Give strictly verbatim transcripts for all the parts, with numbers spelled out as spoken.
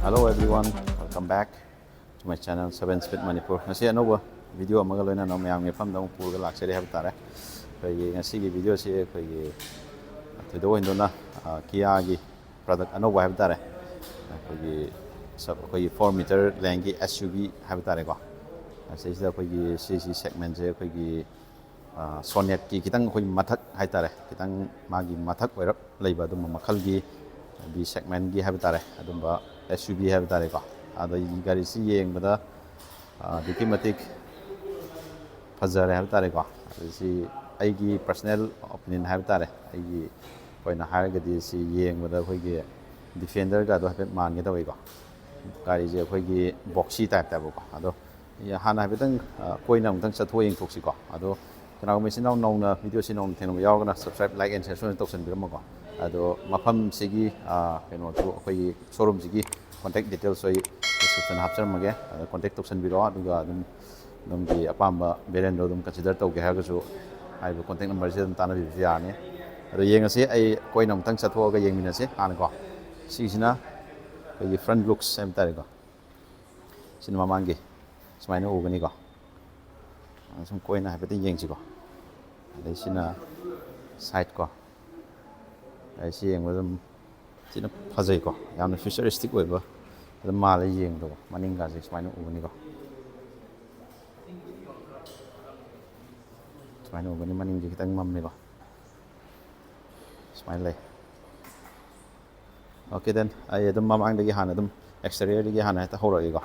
Hello everyone, welcome back to my channel seven Speed Manipur. ꯉꯁꯤ ꯑꯅꯧꯕ video ꯑꯃꯒ ꯂꯣꯏꯅꯅ ꯃꯌꯥꯝꯒꯤ ꯃꯐꯝꯗ ꯑꯃꯨꯛ ꯄꯨꯔꯒ ꯂꯥꯛꯆꯔꯦ ꯍꯥꯏꯕ ꯇꯥꯔꯦ꯫ ꯑꯩꯈꯣꯏꯒꯤ ꯉꯁꯤꯒꯤ ꯚꯤꯗꯤꯑꯣꯁꯤ ꯑꯩꯈꯣꯏꯒꯤ ꯊꯣꯏꯗꯣꯛ ꯍꯦꯟꯗꯣꯛꯅ ꯀꯤꯌꯥꯒꯤ ꯄ꯭ꯔꯗꯛ ꯑꯅꯧꯕ ꯍꯥꯏꯕ ꯇꯥꯔꯦ꯫ ꯑꯩꯈꯣꯏꯒꯤ ꯁꯕ ꯑꯩꯈꯣꯏꯒꯤ ꯐꯣꯔ ꯃꯤꯇꯔ ꯂꯦꯡꯒꯤ ꯑꯦꯁ ꯌꯨ ꯚꯤ ꯍꯥꯏꯕ ꯇꯥꯔꯦꯀꯣ꯫ ꯑꯁꯤꯁꯤꯗ ꯑꯩꯈꯣꯏꯒꯤ ꯁꯤꯁꯤ ꯁꯦꯒꯃꯦꯟꯁꯦ ꯑꯩꯈꯣꯏꯒꯤ ꯁꯣꯅꯦꯠꯀꯤ ꯈꯤꯇꯪ ꯑꯩꯈꯣꯏ ꯃꯊꯛ ꯍꯥꯏꯇꯥꯔꯦ, ꯈꯤꯇꯪ ꯃꯥꯒꯤ ꯃꯊꯛ ꯑꯣꯏꯔꯞ ꯂꯩꯕ ꯑꯗꯨꯝꯕ ꯃꯈꯜꯒꯤ ꯕꯤ ꯁꯦꯒꯃꯦꯟꯒꯤ ꯍꯥꯏꯕ ꯇꯥꯔꯦ, ꯑꯗꯨꯝꯕ ꯑꯦꯁ ꯌꯨ ꯚꯤ ꯍꯥꯏꯕ ꯇꯥꯔꯦꯀꯣ꯫ ꯑꯗ ꯑꯩꯒꯤ ꯒꯥꯔꯤꯁꯤ ꯌꯦꯡꯕꯗ ꯑꯗꯨꯛꯀꯤ ꯃꯇꯤꯛ ꯐꯖꯔꯦ ꯍꯥꯏꯕ ꯇꯥꯔꯦꯀꯣ꯫ ꯑꯗ ꯁꯤ ꯑꯩꯒꯤ ꯄꯔꯁꯣꯅꯦꯜ ꯑꯣꯄꯤꯅꯤꯌꯟ ꯍꯥꯏꯕ ꯇꯥꯔꯦ꯫ ꯑꯩꯒꯤ ꯑꯣꯏꯅ ꯍꯥꯏꯔꯒꯗꯤ ꯁꯤ ꯌꯦꯡꯕꯗ ꯑꯩꯈꯣꯏꯒꯤ ꯗꯤꯐꯦꯟꯗꯔꯒ ꯑꯗꯣ ꯍꯥꯏꯐꯦꯠ ꯃꯥꯟꯒꯦ ꯇꯧꯋꯤꯀꯣ꯫ ꯒꯥꯔꯤꯁꯦ ꯑꯩꯈꯣꯏꯒꯤ ꯕꯣꯛꯁꯤ ꯇꯥꯏꯞꯇꯕꯀꯣ꯫ ꯑꯗꯣ ꯍꯥꯟꯅ ꯍꯥꯏꯐꯦꯠꯇꯪ ꯀꯣꯏꯅ ꯑꯃꯨꯛꯇꯪ ꯆꯠꯊꯣꯛꯑ ꯌꯦꯡꯊꯣꯛꯁꯤꯀꯣ꯫ ꯑꯗꯣ ꯀꯅꯥꯒꯨꯝꯕ ꯏꯆꯤꯟ ꯏꯅꯥꯎ ꯅꯧꯅ ꯚꯤꯗꯤꯑꯣꯁꯤ ꯅꯧꯅ ꯊꯦꯡꯅꯕ ꯌꯥꯎꯔꯒꯅ subscribe, like and share ꯁꯣꯏꯗꯅ ꯇꯧꯁꯟꯕꯤꯔꯝꯃꯣꯀꯣ꯫ ꯑꯗꯣ ꯃꯐꯝꯁꯤꯒꯤ ꯀꯩꯅꯣꯁꯨ ꯑꯩꯈꯣꯏꯒꯤ ꯁꯣꯔꯨꯝꯁꯤꯒꯤ contact details ꯑꯩ description ꯍꯥꯞꯆꯔꯝꯃꯒꯦ꯫ ꯑꯗ contact ꯇꯧꯁꯟꯕꯤꯔꯛꯑꯣ꯫ ꯑꯗꯨꯒ ꯑꯗꯨꯝ ꯑꯗꯣꯝꯒꯤ ꯑꯄꯥꯝꯕ variant ꯗꯣ ꯑꯗꯨꯝ consider ꯇꯧꯒꯦ ꯍꯥꯏꯔꯒꯁꯨ ꯍꯥꯏꯔꯤꯕ contact number ꯁꯤꯗ ꯑꯗꯨꯝ ꯇꯥꯟꯅꯕꯤꯕꯁꯨ ꯌꯥꯔꯅꯤ꯫ ꯑꯗꯣ ꯌꯦꯡꯉꯁꯤ, ꯑꯩ ꯀꯣꯏꯅ ꯑꯃꯨꯛꯇꯪ ꯆꯠꯊꯣꯛꯑꯒ ꯌꯦꯡꯃꯤꯟꯅꯁꯤ ꯍꯥꯟꯅꯀꯣ꯫ ꯁꯤꯁꯤꯅ ꯑꯩꯈꯣꯏꯒꯤ front looks ꯍꯥꯏꯕ ꯇꯥꯔꯦꯀꯣ꯫ ꯁꯤꯅ ꯃꯃꯥꯡꯒꯤ ꯁꯨꯃꯥꯏꯅ ꯎꯒꯅꯤꯀꯣ꯫ ꯑ, ꯁꯨꯝ ꯀꯣꯏꯅ ꯍꯥꯏꯐꯦꯠꯇꯪ ꯌꯦꯡꯁꯤꯀꯣ꯫ ꯑꯗꯩ ꯁꯤꯅ side ꯀꯣ꯫ ꯑꯗꯩ ꯁꯤ ꯌꯦꯡꯕꯗ ꯑꯗꯨꯝ ꯊꯤꯅ ꯐꯖꯩꯀꯣ꯫ ꯌꯥꯝꯅ futuristic ꯑꯣꯏꯕ ꯑꯗꯨꯝ ꯃꯥꯜꯂꯦ ꯌꯦꯡꯕꯗꯀꯣ꯫ ꯃꯅꯤꯡꯒꯥꯁꯦ ꯁꯨꯃꯥꯏꯅ ꯎꯒꯅꯤꯀꯣ꯫ ꯁꯨꯃꯥꯏꯅ ꯎꯒꯅꯤ, ꯃꯅꯤꯡꯁꯦ ꯈꯤꯇꯪ ꯃꯝꯃꯦꯀꯣ꯫ ꯁꯨꯃꯥꯏꯅ ꯂꯩ꯫ Okay, then ꯑꯩ ꯑꯗꯨꯝ ꯃꯃꯥꯡꯗꯒꯤ ꯍꯥꯟꯅ ꯑꯗꯨꯝ exterior ꯗꯒꯤ ꯍꯥꯟꯅ ꯍꯦꯛꯇ ꯍꯧꯔꯛꯑꯒꯦꯀꯣ꯫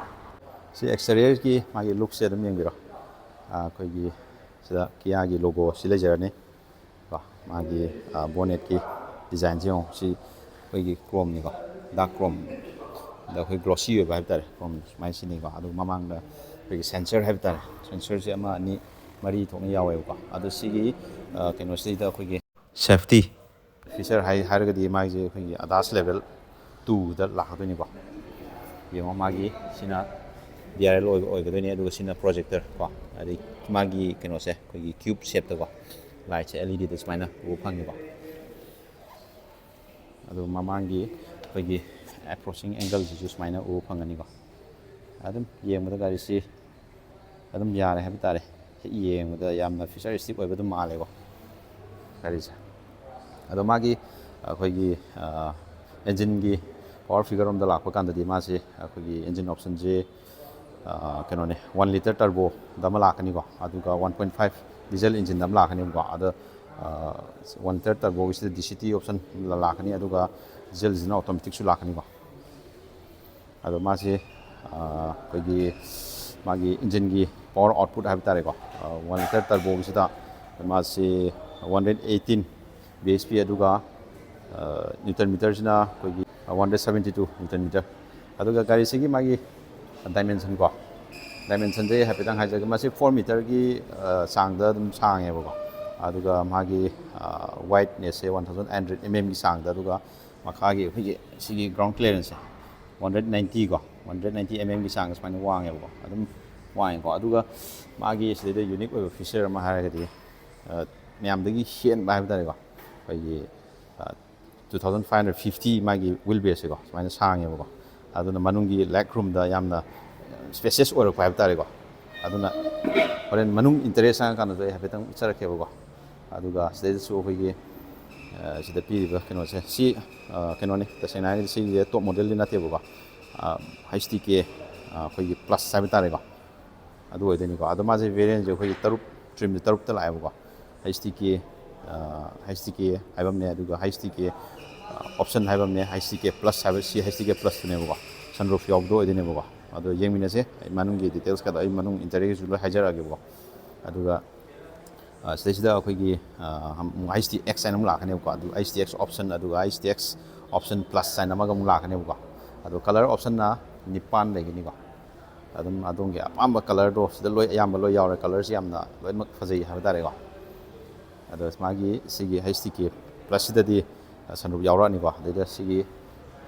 ꯁꯤ exterior ꯒꯤ ꯃꯥꯒꯤ look ꯁꯦ ꯑꯗꯨꯝ ꯌꯦꯡꯕꯤꯔꯣ꯫ ꯑꯥ, ꯑꯩꯈꯣꯏꯒꯤ ꯁꯤꯗ ꯀꯤꯌꯥꯒꯤ logo ꯁꯤ ꯂꯩꯖꯔꯅꯤ ꯀꯣ꯫ ꯃꯥꯒꯤ, ꯑꯥ, bonnet ꯀꯤ design ꯁꯦ ꯌꯦꯡꯉꯣ꯫ ꯁꯤ ꯑꯩꯈꯣꯏꯒꯤ chrome ꯅꯤꯀꯣ, dark chrome꯫ ꯑꯗ ꯑꯩꯈꯣꯏ glossy ꯑꯣꯏꯕ ꯍꯥꯏꯕ ꯇꯥꯔꯦ, chrome ꯁꯨꯃꯥꯏꯅ ꯁꯤꯅꯤꯀꯣ꯫ ꯑꯗꯨꯒ ꯃꯃꯥꯡꯗ ꯑꯩꯈꯣꯏꯒꯤ sensor ꯍꯥꯏꯕ ꯇꯥꯔꯦ, sensor ꯁꯦ ꯑꯃ, ꯑꯅꯤ, ꯃꯔꯤ ꯊꯣꯛꯅ ꯌꯥꯎꯋꯦꯕꯀꯣ꯫ ꯑꯗꯣ ꯁꯤꯒꯤ, ꯑꯥ, ꯀꯩꯅꯣꯁꯤꯗ ꯑꯩꯈꯣꯏꯒꯤ safety feature ꯍꯥꯏ-, ꯍꯥꯏꯔꯒꯗꯤ ꯃꯥꯒꯤꯁꯦ ꯑꯩꯈꯣꯏꯒꯤ ADAS level two ꯗ ꯂꯥꯛꯀꯗꯣꯏꯅꯤꯀꯣ꯫ ꯌꯦꯡꯉꯣ, ꯃꯥꯒꯤ ꯁꯤꯅ D R L ꯑꯣꯏ-, ꯑꯣꯏꯒꯗꯣꯏꯅꯤ, ꯑꯗꯨꯒ ꯁꯤꯅ projector ꯀꯣ, ꯑꯗꯩ ꯃꯥꯒꯤ ꯀꯩꯅꯣꯁꯦ ꯑꯩꯈꯣꯏꯒꯤ cube shape ꯇꯀꯣ, light ꯁꯦ L E D ꯗ ꯁꯨꯃꯥꯏꯅ ꯎꯕ ꯐꯪꯉꯤꯀꯣ꯫ ꯑꯗꯨ ꯃꯃꯥꯡꯒꯤ ꯑꯩꯈꯣꯏꯒꯤ ꯑꯦꯄ꯭ꯔꯣꯆꯤꯡ ꯑꯦꯡꯒꯜꯁꯤꯁꯨ ꯁꯨꯃꯥꯏꯅ ꯎꯕ ꯐꯪꯒꯅꯤꯀꯣ꯫ ꯑꯗꯨꯝ ꯌꯦꯡꯕꯗ ꯒꯥꯔꯤꯁꯤ ꯑꯗꯨꯝ ꯌꯥꯔꯦ ꯍꯥꯏꯕ ꯇꯥꯔꯦ꯫ ꯍꯦꯛ ꯌꯦꯡꯕꯗ ꯌꯥꯝꯅ ꯐ꯭ꯌꯨꯆꯔꯤꯁꯇꯤꯛ ꯑꯣꯏꯕ ꯑꯗꯨꯝ ꯃꯥꯜꯂꯦꯀꯣ ꯒꯥꯔꯤꯁꯦ꯫ ꯑꯗꯣ ꯃꯥꯒꯤ ꯑꯩꯈꯣꯏꯒꯤ ꯏꯟꯖꯤꯟꯒꯤ ꯄꯥꯋꯔ ꯐꯤꯒꯔ ꯑꯝꯗ ꯂꯥꯛꯄ ꯀꯥꯟꯗꯗꯤ ꯃꯥꯁꯤ ꯑꯩꯈꯣꯏꯒꯤ ꯏꯟꯖꯤꯟ ꯑꯣꯞꯁꯟꯁꯤ ꯀꯩꯅꯣꯅꯦ, ꯋꯥꯟ ꯂꯤꯇꯔ ꯇꯔꯕꯣꯗ ꯑꯃ ꯂꯥꯛꯀꯅꯤꯀꯣ, ꯑꯗꯨꯒ ꯋꯥꯟ ꯄꯣꯏꯟ ꯐꯥꯏꯚ ꯗꯤꯖꯜ ꯏꯟꯖꯤꯟꯗ ꯑꯃ ꯂꯥꯛꯀꯅꯦꯕꯀꯣ꯫ ꯑꯗ ꯋꯥꯟ ꯂꯤꯇꯔ ꯇꯔꯕꯣꯒꯤꯁꯤꯗ ꯗꯤ ꯁꯤ ꯇꯤ ꯑꯣꯞꯁꯟ ꯂꯥꯛꯀꯅꯤ, ꯑꯗꯨꯒ ꯗꯤꯖꯦꯜꯁꯤꯅ ꯑꯣꯇꯣꯃꯦꯇꯤꯛꯁꯨ ꯂꯥꯛꯀꯅꯤꯀꯣ꯫ ꯑꯗꯣ ꯃꯥꯁꯤ ꯑꯩꯈꯣꯏꯒꯤ ꯃꯥꯒꯤ ꯏꯟꯖꯤꯟꯒꯤ ꯄꯥꯋꯔ ꯑꯥꯎꯠꯄꯨꯠ ꯍꯥꯏꯕ ꯇꯥꯔꯦꯀꯣ, ꯋꯥꯟ ꯂꯤꯇꯔ ꯇꯔꯕꯣꯒꯤꯁꯤꯗ ꯃꯥꯁꯤ one hundred eighteen B S P, ꯑꯗꯨꯒ ꯅ꯭ꯌꯨꯇꯟ ꯃꯤꯇꯔꯁꯤꯅ ꯑꯩꯈꯣꯏꯒꯤ one hundred seventy two newton metre. ꯑꯗꯨꯒ ꯒꯥꯔꯤꯁꯤꯒꯤ ꯃꯥꯒꯤ ꯗꯥꯏꯃꯦꯟꯁꯟ ꯀꯣ, ꯗꯥꯏꯃꯦꯟꯁꯟꯁꯦ ꯍꯥꯏꯐꯦꯠꯇꯪ ꯍꯥꯏꯖꯔꯒꯦ꯫ ꯃꯁꯤ ꯐꯣꯔ ꯃꯤꯇꯔꯒꯤ ꯆꯥꯡꯗ ꯑꯗꯨꯝ ꯁꯥꯡꯉꯦꯕꯀꯣ꯫ ꯑꯗꯨꯒ ꯃꯥꯒꯤ ꯋꯥꯏꯠꯅꯦꯁꯁꯦ one thousand eight hundred M ꯑꯦꯝꯒꯤ ꯆꯥꯡꯗ, ꯑꯗꯨꯒ ꯃꯈꯥꯒꯤ ꯑꯩꯈꯣꯏꯒꯤ ꯁꯤꯒꯤ ꯒ꯭ꯔꯥꯎꯟ ꯀ꯭ꯂꯤꯌꯥꯔꯦꯟꯁꯁꯦ ꯋꯥꯟ ꯍꯟꯗ꯭ꯔꯦꯠ ꯅꯥꯏꯟꯇꯤꯀꯣ, ꯋꯥꯟ ꯍꯟꯗ꯭ꯔꯦꯠ ꯅꯥꯏꯟꯇꯤ ꯑꯦꯝ ꯑꯦꯝꯒꯤ ꯆꯥꯡꯗ ꯁꯨꯃꯥꯏꯅ ꯋꯥꯡꯉꯦꯕꯀꯣ, ꯑꯗꯨꯝ ꯋꯥꯡꯉꯦꯀꯣ꯫ ꯑꯗꯨꯒ ꯃꯥꯒꯤ ꯁꯤꯗꯩꯗ ꯌꯨꯅꯤꯛ ꯑꯣꯏꯕ ꯐꯤꯆꯔ ꯑꯃ ꯍꯥꯏꯔꯒꯗꯤ, ꯃꯌꯥꯝꯗꯒꯤ ꯍꯦꯟꯕ ꯍꯥꯏꯕ ꯇꯥꯔꯦꯀꯣ, ꯑꯩꯈꯣꯏꯒꯤ two thousand five hundred fifty ꯃꯥꯒꯤ ꯋꯤꯜ ꯕꯦꯁꯁꯦꯀꯣ ꯁꯨꯃꯥꯏꯅ ꯁꯥꯡꯉꯦꯕꯀꯣ꯫ ꯑꯗꯨꯅ ꯃꯅꯨꯡꯒꯤ ꯂꯦꯛ ꯔꯨꯝꯗ ꯌꯥꯝꯅ ꯁ꯭ꯄꯦꯁꯤꯌꯁ ꯑꯣꯏꯔꯛꯄ ꯍꯥꯏꯕ ꯇꯥꯔꯦꯀꯣ꯫ ꯑꯗꯨꯅ ꯍꯣꯔꯦꯟ ꯃꯅꯨꯡ ꯏꯟꯇꯔꯦꯁ ꯆꯪꯉꯀꯥꯟꯗꯁꯨ ꯑꯩ ꯍꯥꯏꯐꯦꯠꯇꯪ ꯎꯠꯆꯔꯛꯀꯦꯕꯀꯣ꯫ ꯑꯗꯨꯒ ꯁꯤꯗꯩꯗꯁꯨ ꯑꯩꯈꯣꯏꯒꯤ ꯁꯤꯗ ꯄꯤꯔꯤꯕ ꯀꯩꯅꯣꯁꯦ ꯁꯤ ꯀꯩꯅꯣꯅꯤ, ꯇꯁꯦꯡꯅ ꯍꯥꯏꯔꯒꯗꯤ ꯁꯤꯒꯤꯁꯦ ꯇꯣꯞ ꯃꯣꯗꯦꯜꯗꯤ ꯅꯠꯇꯦꯕꯀꯣ꯫ ꯍꯩꯆ ꯇꯤ ꯀꯦ ꯑꯩꯈꯣꯏꯒꯤ ꯄ꯭ꯂꯁ ꯍꯥꯏꯕ ꯇꯥꯔꯦꯀꯣ, ꯑꯗꯨ ꯑꯣꯏꯗꯣꯏꯅꯤꯀꯣ꯫ ꯑꯗꯣ ꯃꯥꯁꯦ ꯚꯦꯔꯤꯌꯦꯟꯁꯦ ꯑꯩꯈꯣꯏꯒꯤ ꯇꯔꯨꯛ, ꯇ꯭ꯔꯤꯝꯁꯦ ꯇꯔꯨꯛꯇ ꯂꯥꯛꯑꯦꯕꯀꯣ꯫ ꯍꯩꯆ ꯇꯤ ꯀꯦ ꯍꯩꯆ ꯇꯤ ꯀꯦ ꯍꯥꯏꯕ ꯑꯃꯅꯦ, ꯑꯗꯨꯒ ꯍꯩꯆ ꯇꯤ ꯀꯦ ꯑꯣꯞꯁꯟ ꯍꯥꯏꯕ ꯑꯃꯅꯦ, ꯍꯩꯆ ꯇꯤ ꯀꯦ ꯄ꯭ꯂꯁ ꯍꯥꯏꯕ, ꯁꯤ ꯍꯩꯆ ꯇꯤ ꯀꯦ ꯄ꯭ꯂꯁꯇꯨꯅꯦꯕꯀꯣ, ꯁꯟꯔꯨꯐ ꯌꯥꯎꯕꯗꯣ ꯑꯣꯏꯗꯣꯏꯅꯦꯕꯀꯣ꯫ ꯑꯗꯣ ꯌꯦꯡꯃꯤꯟꯅꯁꯦ, ꯑꯩ ꯃꯅꯨꯡꯒꯤ ꯗꯤꯇꯦꯜꯁ ꯀꯗꯣ ꯑꯩ ꯃꯅꯨꯡ ꯏꯟꯇꯔꯤꯌꯔꯒꯤꯁꯨ ꯂꯣꯏ ꯍꯥꯏꯖꯔꯛꯑꯒꯦꯕꯀꯣ꯫ ꯑꯗꯨꯒ ꯁꯤꯗꯩꯁꯤꯗ ꯑꯩꯈꯣꯏꯒꯤ ꯍꯩꯆ ꯗꯤ ꯑꯦꯛꯁ ꯍꯥꯏꯅ ꯑꯃꯨꯛ ꯂꯥꯛꯀꯅꯦꯕꯀꯣ꯫ ꯑꯗꯨ ꯍꯩꯆ ꯗꯤ ꯑꯦꯛꯁ ꯑꯣꯞꯁꯟ, ꯑꯗꯨꯒ H D X option plus ꯍꯥꯏꯅ ꯑꯃꯒ ꯑꯃꯨꯛ ꯂꯥꯛꯀꯅꯦꯕꯀꯣ꯫ ꯑꯗꯣ ꯀꯂꯔ ꯑꯣꯞꯁꯟꯅ ꯅꯤꯄꯥꯟ ꯂꯩꯒꯅꯤꯀꯣ꯫ ꯑꯗꯨꯝ ꯑꯗꯣꯝꯒꯤ ꯑꯄꯥꯝꯕ ꯀꯂꯔꯗꯣ ꯁꯤꯗ ꯂꯣꯏ, ꯑꯌꯥꯝꯕ ꯂꯣꯏ ꯌꯥꯎꯔꯦ꯫ ꯀꯂꯔꯁꯤ ꯌꯥꯝꯅ ꯂꯣꯏꯅꯃꯛ ꯐꯖꯩ ꯍꯥꯏꯕ ꯇꯥꯔꯦꯀꯣ꯫ ꯑꯗꯣ ꯃꯥꯒꯤ ꯁꯤꯒꯤ ꯍꯩꯆ ꯗꯤ ꯀꯦ ꯄ꯭ꯂꯁꯁꯤꯗꯗꯤ ꯁꯟꯔꯨꯐ ꯌꯥꯎꯔꯛꯑꯅꯤꯀꯣ꯫ ꯑꯗꯩꯗ ꯁꯤꯒꯤ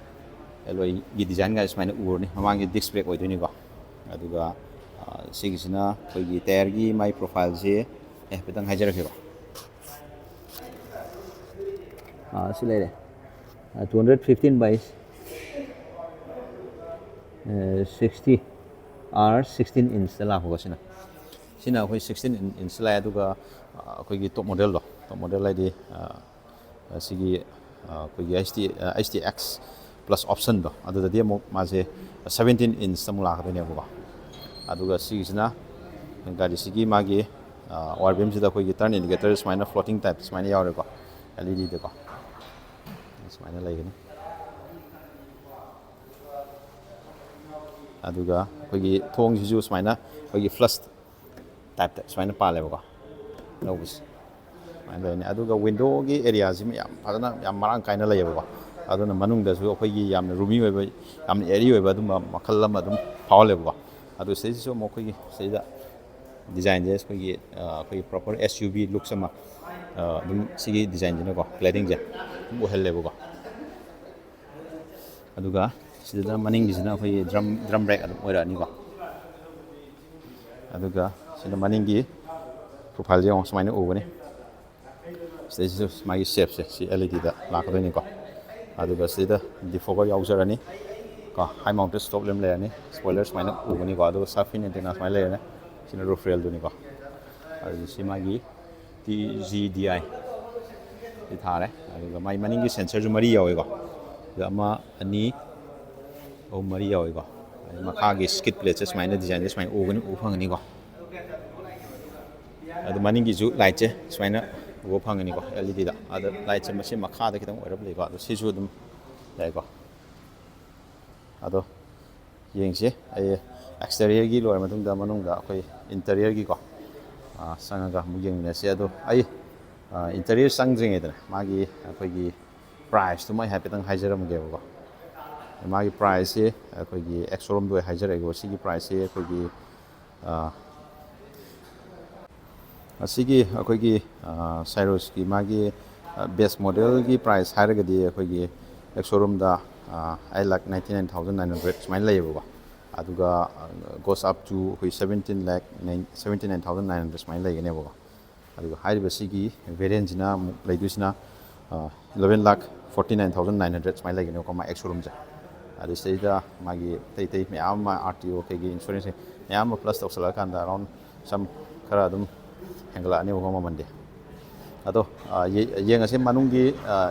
ꯑꯦꯂꯣꯏꯒꯤ ꯗꯤꯖꯥꯏꯟꯒ ꯁꯨꯃꯥꯏꯅ ꯎꯔꯅꯤ꯫ ꯃꯃꯥꯡꯒꯤ ꯗꯤꯁꯛ ꯕ꯭ꯔꯦꯛ ꯑꯣꯏꯗꯣꯏꯅꯤꯀꯣ꯫ ꯑꯗꯨꯒ ꯁꯤꯒꯤꯁꯤꯅ ꯑꯩꯈꯣꯏꯒꯤ ꯇꯥꯌꯔꯒꯤ ꯃꯥꯏ ꯄ꯭ꯔꯣꯐꯥꯏꯜꯁꯤ ꯑꯦ ꯍꯥꯏꯐꯦꯠꯇꯪ ꯍꯥꯏꯖꯔꯛꯀꯦꯀꯣ꯫ ꯁꯤ ꯂꯩꯔꯦ, ꯇꯨ ꯍꯟꯗ꯭ꯔꯦꯠ ꯐꯤꯐꯇꯤꯟ ꯕꯥꯏ ꯁꯤꯛꯁꯇꯤ ꯑꯥꯔ ꯁꯤꯛꯁꯇꯤꯟ ꯏꯟꯁꯇ ꯂꯥꯛꯄꯀꯣ ꯁꯤꯅ꯫ ꯁꯤꯅ ꯑꯩꯈꯣꯏ ꯁꯤꯛꯁꯇꯤꯟ ꯏꯟꯁꯇ ꯂꯥꯛꯑꯦ꯫ ꯑꯗꯨꯒ ꯑ, ꯑꯩꯈꯣꯏꯒꯤ ꯇꯣꯞ ꯃꯣꯗꯦꯜꯗꯣ, ꯇꯣꯞ ꯃꯣꯗꯦꯜ ꯍꯥꯏꯗꯤ ꯑ, ꯑꯁꯤꯒꯤ ꯑ, ꯑꯩꯈꯣꯏꯒꯤ H D H D X plus ꯑꯣꯞꯁꯟꯗꯣ, ꯑꯗꯨꯗꯗꯤ ꯑꯃꯨꯛ ꯃꯥꯁꯦ ꯁꯕꯦꯟꯇꯤꯟ ꯏꯟꯁꯇ ꯑꯃꯨꯛ ꯂꯥꯛꯀꯗꯣꯏꯅꯦꯕꯀꯣ꯫ ꯑꯗꯨꯒ ꯁꯤꯒꯤꯁꯤꯅ ꯒꯥꯔꯤꯁꯤꯒꯤ ꯃꯥꯒꯤ ꯑꯥꯔ ꯕꯤ ꯑꯦꯝꯁꯤꯗ ꯑꯩꯈꯣꯏꯒꯤ ꯇꯔꯟ ꯏꯟꯗꯤꯀꯦꯇꯔ ꯁꯨꯃꯥꯏꯅ ꯐ꯭ꯂꯣꯇꯤꯡ ꯇꯥꯏꯞ ꯁꯨꯃꯥꯏꯅ ꯌꯥꯎꯔꯦꯀꯣ, ꯑꯦꯜ ꯏ ꯗꯤꯗꯀꯣ ꯁꯨꯃꯥꯏꯅ ꯂꯩꯒꯅꯤ꯫ ꯑꯗꯨꯒ ꯑꯩꯈꯣꯏꯒꯤ ꯊꯣꯡꯁꯤꯁꯨ ꯁꯨꯃꯥꯏꯅ ꯑꯩꯈꯣꯏꯒꯤ ꯐ꯭ꯂꯁ ꯇꯥꯏꯞꯇ ꯁꯨꯃꯥꯏꯅ ꯄꯥꯜꯂꯦꯕꯀꯣ, ꯑꯅꯧꯕꯁꯦ ꯁꯨꯃꯥꯏꯅ ꯂꯩꯔꯅꯤ꯫ ꯑꯗꯨꯒ ꯋꯤꯟꯗꯣꯒꯤ ꯑꯦꯔꯤꯌꯥꯁꯤꯃ ꯌꯥꯝ ꯐꯖꯅ, ꯌꯥꯝ ꯃꯔꯥꯡ ꯀꯥꯏꯅ ꯂꯩꯌꯦꯕꯀꯣ꯫ ꯑꯗꯨꯅ ꯃꯅꯨꯡꯗꯁꯨ ꯑꯩꯈꯣꯏꯒꯤ ꯌꯥꯝꯅ ꯔꯨꯃꯤ ꯑꯣꯏꯕ, ꯌꯥꯝꯅ ꯑꯦꯔꯤ ꯑꯣꯏꯕ ꯑꯗꯨꯝꯕ ꯃꯈꯜ ꯑꯃ ꯑꯗꯨꯝ ꯐꯥꯎꯍꯜꯂꯦꯕꯀꯣ꯫ ꯑꯗꯨ ꯁꯤꯗꯩꯁꯤꯁꯨ ꯑꯃꯨꯛ ꯑꯩꯈꯣꯏꯒꯤ ꯁꯤꯗ ꯗꯤꯖꯥꯏꯟꯁꯦ ꯑꯩꯈꯣꯏꯒꯤ ꯑ, ꯑꯩꯈꯣꯏꯒꯤ proper S U V looks ꯑꯃ ꯑ, ꯑꯗꯨꯝ ꯁꯤꯒꯤ ꯗꯤꯖꯥꯏꯟꯁꯤꯅꯀꯣ, ꯀ꯭ꯂꯦꯗꯤꯡꯁꯦ ꯑꯗꯨꯝ ꯑꯣꯏꯍꯜꯂꯦꯕꯀꯣ꯫ ꯑꯗꯨꯒ ꯁꯤꯗ ꯃꯅꯤꯡꯒꯤꯁꯤꯅ ꯑꯩꯈꯣꯏꯒꯤ ꯗ꯭ꯔꯝ ꯗ꯭ꯔꯝ ꯕ꯭ꯔꯦꯛ ꯑꯗꯨꯝ ꯑꯣꯏꯔꯛꯑꯅꯤꯀꯣ꯫ ꯑꯗꯨꯒ ꯁꯤꯗ ꯃꯅꯤꯡꯒꯤ ꯄ꯭ꯔꯣꯐꯥꯏꯜꯁꯦ ꯌꯦꯡꯉꯣ, ꯁꯨꯃꯥꯏꯅ ꯎꯒꯅꯤ꯫ ꯁꯤꯗꯩꯁꯤꯁꯨ ꯃꯥꯒꯤ ꯁꯦꯞꯁꯦ ꯁꯤ ꯑꯦꯜ ꯏ ꯗꯤꯗ ꯂꯥꯛꯀꯗꯣꯏꯅꯤꯀꯣ꯫ ꯑꯗꯨꯒ ꯁꯤꯗ ꯗꯤꯐꯣꯒꯔ ꯌꯥꯎꯖꯔꯅꯤ ꯀꯣ, ꯍꯥꯏ ꯃꯥꯎꯟꯇꯦꯠ ꯁ꯭ꯇꯣꯞ ꯂꯦꯝ ꯂꯩꯔꯅꯤ, ꯁ꯭ꯄꯣꯏꯂꯔ ꯁꯨꯃꯥꯏꯅ ꯎꯒꯅꯤꯀꯣ꯫ ꯑꯗꯨꯒ ꯁꯥꯔꯛ ꯐꯤꯟ ꯑꯦꯟꯇꯦꯅꯥ ꯁꯨꯃꯥꯏꯅ ꯂꯩꯔꯅꯤ꯫ ꯁꯤꯅ ꯔꯨꯐ ꯔꯦꯜꯗꯨꯅꯤꯀꯣ꯫ ꯑꯗꯨ ꯁꯤ ꯃꯥꯒꯤ T G D I C ꯊꯥꯔꯦ꯫ ꯑꯗꯨꯒ ꯃꯥꯒꯤ ꯃꯅꯤꯡꯒꯤ ꯁꯦꯟꯁꯔꯁꯨ ꯃꯔꯤ ꯌꯥꯎꯋꯤꯀꯣ꯫ ꯁꯤꯗ ꯑꯃ, ꯑꯅꯤ, ꯑꯍꯨꯝ, ꯃꯔꯤ ꯌꯥꯎꯋꯤꯀꯣ꯫ ꯑꯗꯩ ꯃꯈꯥꯒꯤ ꯁ꯭ꯀꯤꯠ ꯄ꯭ꯂꯦꯠꯁꯦ ꯁꯨꯃꯥꯏꯅ ꯗꯤꯖꯥꯏꯟꯁꯦ ꯁꯨꯃꯥꯏꯅ ꯎꯒꯅꯤ, ꯎꯕ ꯐꯪꯒꯅꯤꯀꯣ꯫ ꯑꯗꯨ ꯃꯅꯤꯡꯒꯤꯁꯨ ꯂꯥꯏꯠꯁꯦ ꯁꯨꯃꯥꯏꯅ ꯎꯕ ꯐꯪꯒꯅꯤꯀꯣ, ꯑꯦꯜ ꯏ ꯗꯤꯗ꯫ ꯑꯗ ꯂꯥꯏꯠꯁꯦ ꯃꯁꯤ ꯃꯈꯥꯗ ꯈꯤꯇꯪ ꯑꯣꯏꯔꯞ ꯂꯩꯀꯣ, ꯑꯗꯣ ꯁꯤꯁꯨ ꯑꯗꯨꯝ ꯌꯥꯏꯀꯣ꯫ ꯑꯗꯣ ꯌꯦꯡꯁꯤ, ꯑꯩ ꯑꯦꯛꯁꯇꯦꯔꯤꯌꯔꯒꯤ ꯂꯣꯏꯔ ꯃꯇꯨꯡꯗ ꯃꯅꯨꯡꯗ ꯑꯩꯈꯣꯏ ꯏꯟꯇꯔꯤꯌꯔꯒꯤꯀꯣ ꯑ, ꯆꯪꯉꯒ ꯑꯃꯨꯛ ꯌꯦꯡꯃꯤꯟꯅꯁꯤ꯫ ꯑꯗꯣ ꯑꯩ ꯏꯟꯇꯔꯤꯌꯔ ꯆꯪꯗ꯭ꯔꯤꯉꯩꯗꯅꯦ, ꯃꯥꯒꯤ ꯑꯩꯈꯣꯏꯒꯤ ꯄ꯭ꯔꯥꯏꯁꯇꯨꯃ ꯑꯩ ꯍꯥꯏꯐꯦꯠꯇꯪ ꯍꯥꯏꯖꯔꯝꯒꯦꯕꯀꯣ꯫ ꯃꯥꯒꯤ ꯄ꯭ꯔꯥꯏꯁꯁꯦ ꯑꯩꯈꯣꯏꯒꯤ ꯑꯦꯛꯁ ꯁꯣꯔꯨꯝꯗ ꯑꯣꯏ ꯍꯥꯏꯖꯔꯛꯑꯦꯀꯣ꯫ ꯁꯤꯒꯤ ꯄ꯭ꯔꯥꯏꯁꯁꯦ ꯑꯩꯈꯣꯏꯒꯤ ꯑ, ꯑꯁꯤꯒꯤ ꯑꯩꯈꯣꯏꯒꯤ ꯁꯥꯏꯔꯣꯁꯀꯤ ꯃꯥꯒꯤ ꯕꯦꯁ ꯃꯣꯗꯦꯜꯒꯤ ꯄ꯭ꯔꯥꯏꯁ ꯍꯥꯏꯔꯒꯗꯤ ꯑꯩꯈꯣꯏꯒꯤ ꯑꯦꯛꯁ ꯁꯣꯔꯨꯝꯗ eight lakh ninety nine thousand nine hundred ꯁꯨꯃꯥꯏꯅ ꯂꯩꯌꯦꯕꯀꯣ꯫ ꯑꯗꯨꯒ ꯒꯣꯁ ꯑꯞ ꯇꯨ ꯑꯩꯈꯣꯏ seventeen lakh nine, seventy nine thousand nine hundred ꯁꯨꯃꯥꯏꯅ ꯂꯩꯒꯅꯦꯕꯀꯣ꯫ ꯑꯗꯨꯒ ꯍꯥꯏꯔꯤꯕ ꯁꯤꯒꯤ ꯚꯦꯔꯤꯌꯟꯁꯤꯅ ꯑꯃꯨꯛ ꯂꯩꯗꯣꯏꯁꯤꯅ eleven lakh forty nine thousand nine hundred ꯁꯨꯃꯥꯏꯅ ꯂꯩꯒꯅꯦꯕꯀꯣ, ꯃꯥ ꯑꯦꯛꯁ ꯁꯣꯔꯨꯝꯁꯦ꯫ ꯑꯗꯨ ꯁꯤꯗꯩꯗ ꯃꯥꯒꯤ ꯑꯇꯩ ꯑꯇꯩ ꯃꯌꯥꯝ ꯑꯃ, ꯑꯥꯔ ꯇꯤ ꯑꯣ ꯀꯩꯒꯤ ꯏꯟꯁꯨꯔꯦꯟꯁ ꯃꯌꯥꯝ ꯑꯃ ꯄ꯭ꯂꯁ ꯇꯧꯁꯜꯂꯛꯑꯀꯥꯟꯗ ꯑꯔꯥꯎꯟ ꯁꯝ ꯈꯔ ꯑꯗꯨꯝ ꯍꯦꯟꯒꯠꯂꯛꯑꯅꯦꯕꯀꯣ ꯃꯃꯟꯗꯤ꯫ ꯑꯗꯣ ꯌꯦꯡꯉꯁꯤ ꯃꯅꯨꯡꯒꯤ